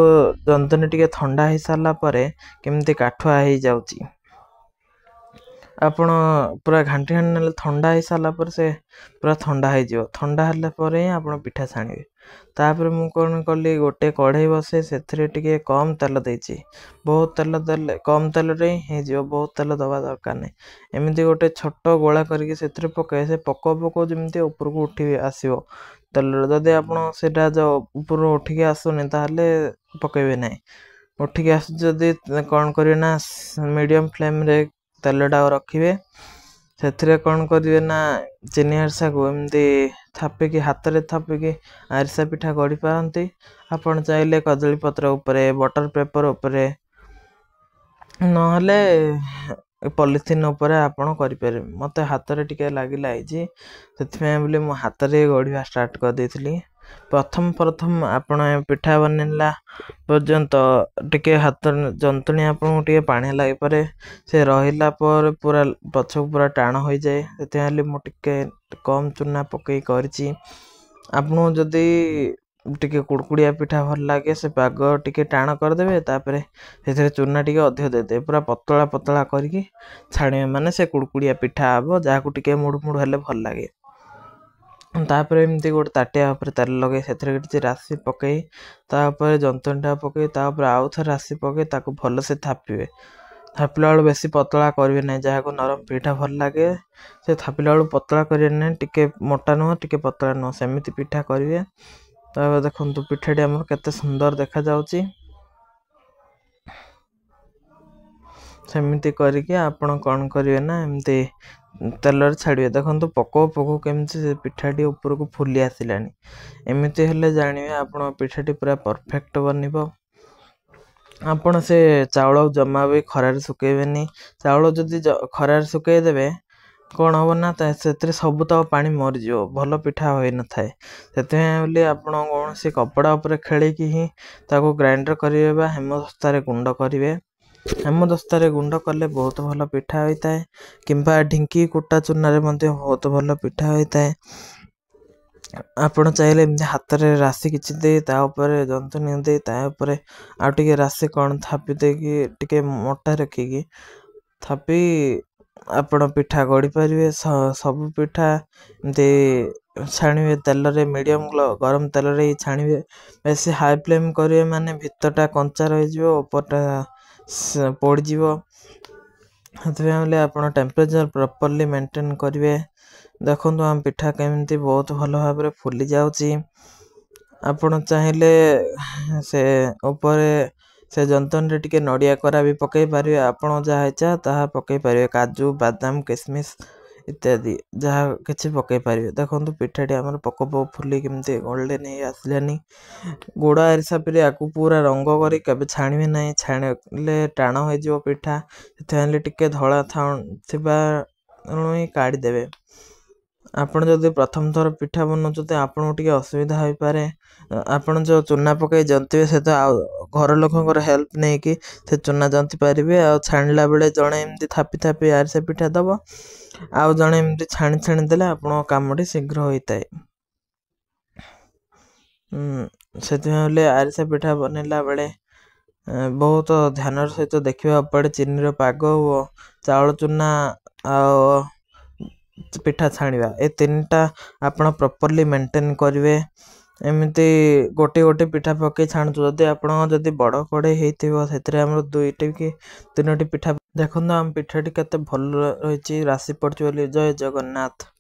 ଯନ୍ତନୀ ଟିକେ ଥଣ୍ଡା ହେଇସାରିଲା ପରେ କେମିତି କାଠୁଆ ହେଇଯାଉଛି। ଆପଣ ପୁରା ଘାଣ୍ଟି ଘାଣ୍ଟି ନେଲେ, ଥଣ୍ଡା ହେଇସାରିଲା ପରେ ସେ ପୁରା ଥଣ୍ଡା ହେଇଯିବ। ଥଣ୍ଡା ହେଲା ପରେ ହିଁ ଆପଣ ପିଠା ଛାଣିବେ। ତାପରେ ମୁଁ କ'ଣ କଲି, ଗୋଟେ କଢ଼େଇ ବସେଇ ସେଥିରେ ଟିକେ କମ୍ ତେଲ ଦେଇଛି। ବହୁତ ତେଲ ଦେଲେ, କମ୍ ତେଲରେ ହିଁ ହେଇଯିବ, ବହୁତ ତେଲ ଦେବା ଦରକାର ନାହିଁ। ଏମିତି ଗୋଟେ ଛୋଟ ଗୋଳା କରିକି ସେଥିରେ ପକାଇ, ସେ ପକଉ ପକଉ ଯେମିତି ଉପରକୁ ଉଠି ଆସିବ ତେଲରେ। ଯଦି ଆପଣ ସେଇଟା ଯେଉଁ ଉପରୁ ଉଠିକି ଆସୁନି, ତାହେଲେ ପକାଇବେ ନାହିଁ। ଉଠିକି ଆସୁଛି ଯଦି, କ'ଣ କରିବେ ନା, ମିଡ଼ିୟମ୍ ଫ୍ଲେମ୍ରେ ତେଲଟାକୁ ରଖିବେ। ସେଥିରେ କ'ଣ କରିବେ ନା, ଚିନି ଆରିସାକୁ ଏମିତି ଥାପିକି, ହାତରେ ଥାପିକି ଆରିସା ପିଠା ଗଢ଼ିପାରନ୍ତି। ଆପଣ ଚାହିଁଲେ କଦଳୀ ପତ୍ର ଉପରେ, ବଟର୍ ପେପର୍ ଉପରେ, ନହେଲେ ପଲିଥିନ୍ ଉପରେ ଆପଣ କରିପାରିବେ। ମୋତେ ହାତରେ ଟିକେ ଲାଗିଲା ହେଇଛି, ସେଥିପାଇଁ ବୋଲି ମୁଁ ହାତରେ ଗଢ଼ିବା ଷ୍ଟାର୍ଟ କରିଦେଇଥିଲି। ପ୍ରଥମ ପ୍ରଥମ ଆପଣ ପିଠା ବନେଇଲା ପର୍ଯ୍ୟନ୍ତ ଟିକେ ହାତ ଯନ୍ତଣୀ ଆପଣଙ୍କୁ ଟିକେ ପାଣିଆ ଲାଗିପାରେ। ସେ ରହିଲା ପରେ ପୁରା ପଛକୁ ପୁରା ଟାଣ ହୋଇଯାଏ। ସେଥିପାଇଁ ମୁଁ ଟିକେ କମ୍ ଚୁନା ପକାଇ କରିଛି। ଆପଣଙ୍କୁ ଯଦି ଟିକେ କୁଡ଼କୁଡ଼ିଆ ପିଠା ଭଲ ଲାଗେ, ସେ ପାଗ ଟିକେ ଟାଣ କରିଦେବେ, ତାପରେ ସେଥିରେ ଚୁନା ଟିକେ ଅଧିକ ଦେଇଦେବେ, ପୁରା ପତଳା ପତଳା କରିକି ଛାଣିବେ, ମାନେ ସେ କୁଡ଼କୁଡ଼ିଆ ପିଠା ହେବ, ଯାହାକୁ ଟିକେ ମୁଡ଼ୁ ମୁଡ଼ୁ ହେଲେ ଭଲ ଲାଗେ। ତାପରେ ଏମିତି ଗୋଟେ ତାଟିଆ ଉପରେ ତେଲ ଲଗାଇ ସେଥିରେ କିଛି ରାଶି ପକାଇ, ତା ଉପରେ ଯନ୍ତଣୀଟା ପକାଇ, ତା ଉପରେ ଆଉ ଥରେ ରାଶି ପକାଇ ତାକୁ ଭଲସେ ଥାପିବେ। ଥାପିଲା ବେଳକୁ ବେଶୀ ପତଳା କରିବେ ନାହିଁ। ଯାହାକୁ ନରମ ପିଠା ଭଲ ଲାଗେ, ସେ ଥାପିଲା ବେଳକୁ ପତଳା କରିବେ ନାହିଁ, ଟିକେ ମୋଟା ନୁହଁ, ଟିକେ ପତଳା ନୁହଁ, ସେମିତି ପିଠା କରିବେ। ତାପରେ ଦେଖନ୍ତୁ, ପିଠାଟି ଆମର କେତେ ସୁନ୍ଦର ଦେଖାଯାଉଛି। ସେମିତି କରିକି ଆପଣ କ'ଣ କରିବେ ନା, ଏମିତି ତେଲରେ ଛାଡ଼ିବେ। ଦେଖନ୍ତୁ, ପକଉ ପକଉ କେମିତି ସେ ପିଠାଟି ଉପରକୁ ଫୁଲି ଆସିଲାଣି। ଏମିତି ହେଲେ ଜାଣିବେ ଆପଣ ପିଠାଟି ପୁରା ପରଫେକ୍ଟ ବନିବ। ଆପଣ ସେ ଚାଉଳ ଜମା ବି ଖରାରେ ଶୁଖେଇବେନି। ଚାଉଳ ଯଦି ଖରାରେ ଶୁଖେଇଦେବେ, କ'ଣ ହେବ ନା, ସେଥିରେ ସବୁତକ ପାଣି ମରିଯିବ, ଭଲ ପିଠା ହୋଇନଥାଏ। ସେଥିପାଇଁ ବୋଲି ଆପଣ କୌଣସି କପଡ଼ା ଉପରେ ଖେଳିକି ହିଁ ତାକୁ ଗ୍ରାଇଣ୍ଡର୍ କରିବେ ବା ହେମଦସ୍ତାରେ ଗୁଣ୍ଡ କରିବେ। ହେମଦସ୍ତାରେ ଗୁଣ୍ଡ କଲେ ବହୁତ ଭଲ ପିଠା ହୋଇଥାଏ, କିମ୍ବା ଢିଙ୍କି କୁଟା ଚୁନାରେ ମଧ୍ୟ ବହୁତ ଭଲ ପିଠା ହୋଇଥାଏ। ଆପଣ ଚାହିଁଲେ ଏମିତି ହାତରେ ରାଶି କିଛି ଦେଇ, ତା ଉପରେ ଯନ୍ତଣୀ ଦେଇ, ତା ଉପରେ ଆଉ ଟିକେ ରାଶି କ'ଣ ଥାପି ଦେଇକି, ଟିକେ ମୋଟା ରଖିକି ଥାପି ଆପଣ ପିଠା ଗଢ଼ିପାରିବେ। ସବୁ ପିଠା ଏମିତି ଛାଣିବେ ତେଲରେ, ମିଡ଼ିୟମ୍ ଗରମ ତେଲରେ ହିଁ ଛାଣିବେ। ବେଶୀ ହାଇ ଫ୍ଲେମ୍ କରିବେ ମାନେ ଭିତରଟା କଞ୍ଚା ରହିଯିବ, ଉପରଟା ପୋଡ଼ିଯିବ। ସେଥିପାଇଁ ବୋଲେ ଆପଣ ଟେମ୍ପରେଚର୍ ପ୍ରପର୍ଲି ମେଣ୍ଟେନ୍ କରିବେ। ଦେଖନ୍ତୁ, ଆମ ପିଠା କେମିତି ବହୁତ ଭଲ ଭାବରେ ଫୁଲି ଯାଉଛି। ଆପଣ ଚାହିଁଲେ ସେ ଉପରେ ସେ ଯନ୍ତଣୀରେ ଟିକେ ନଡ଼ିଆ କୋରା ବି ପକାଇ ପାରିବେ। ଆପଣ ଯାହା ଇଚ୍ଛା ତାହା ପକାଇ ପାରିବେ, କାଜୁ, ବାଦାମ, କିସମିସ୍ ଇତ୍ୟାଦି ଯାହା କିଛି ପକାଇ ପାରିବେ। ଦେଖନ୍ତୁ, ପିଠାଟି ଆମର ପକଉ ପକଉ ଫୁଲି କେମିତି ଗୋଲ୍ଡେନ୍ ହେଇ ଆସିଲାନି। ଗୁଡ଼ ଆରିସା ପିରି ଆକୁ ପୁରା ରଙ୍ଗ କରି କେବେ ଛାଣିବେ ନାହିଁ, ଛାଣିଲେ ଟାଣ ହୋଇଯିବ ପିଠା। ସେଥିପାଇଁ ଟିକେ ଧଳା ଥିବା ହିଁ କାଢ଼ିଦେବେ। ଆପଣ ଯଦି ପ୍ରଥମ ଥର ପିଠା ବନାଉଛନ୍ତି, ଆପଣଙ୍କୁ ଟିକେ ଅସୁବିଧା ହୋଇପାରେ। ଆପଣ ଯେଉଁ ଚୁନା ପକାଇ ଜନ୍ତିବେ, ସେ ତ ଆଉ ଘର ଲୋକଙ୍କର ହେଲ୍ପ ନେଇକି ସେ ଚୁନା ଜନ୍ତି ପାରିବେ। ଆଉ ଛାଣିଲା ବେଳେ ଜଣେ ଏମିତି ଥାପି ଥାପି ଆରିସା ପିଠା ଦେବ, ଆଉ ଜଣେ ଏମିତି ଛାଣି ଛାଣି ଦେଲେ ଆପଣଙ୍କ କାମଟି ଶୀଘ୍ର ହୋଇଥାଏ। ସେଥିପାଇଁ ହେଲେ ଆରିସା ପିଠା ବନେଇଲା ବେଳେ ବହୁତ ଧ୍ୟାନର ସହିତ ଦେଖିବାକୁ ପଡ଼େ ଚିନିର ପାଗ ଓ ଚାଉଳ ଚୂନା ଆଉ ପିଠା ଛାଣିବା, ଏ ତିନିଟା ଆପଣ ପ୍ରପର୍ଲି ମେଣ୍ଟେନ୍ କରିବେ। ଏମିତି ଗୋଟିଏ ଗୋଟିଏ ପିଠା ପକାଇ ଛାଣୁଛୁ। ଯଦି ଆପଣଙ୍କ ଯଦି ବଡ଼ କଢ଼େଇ ହେଇଥିବ, ସେଥିରେ ଆମର 2ଟି କି 3ଟି ପିଠା। ଦେଖନ୍ତୁ ଆମ ପିଠାଟି କେତେ ଭଲ ରହିଛି, ରାଶି ପଡ଼ିଛି ବୋଲି। ଜୟ ଜଗନ୍ନାଥ।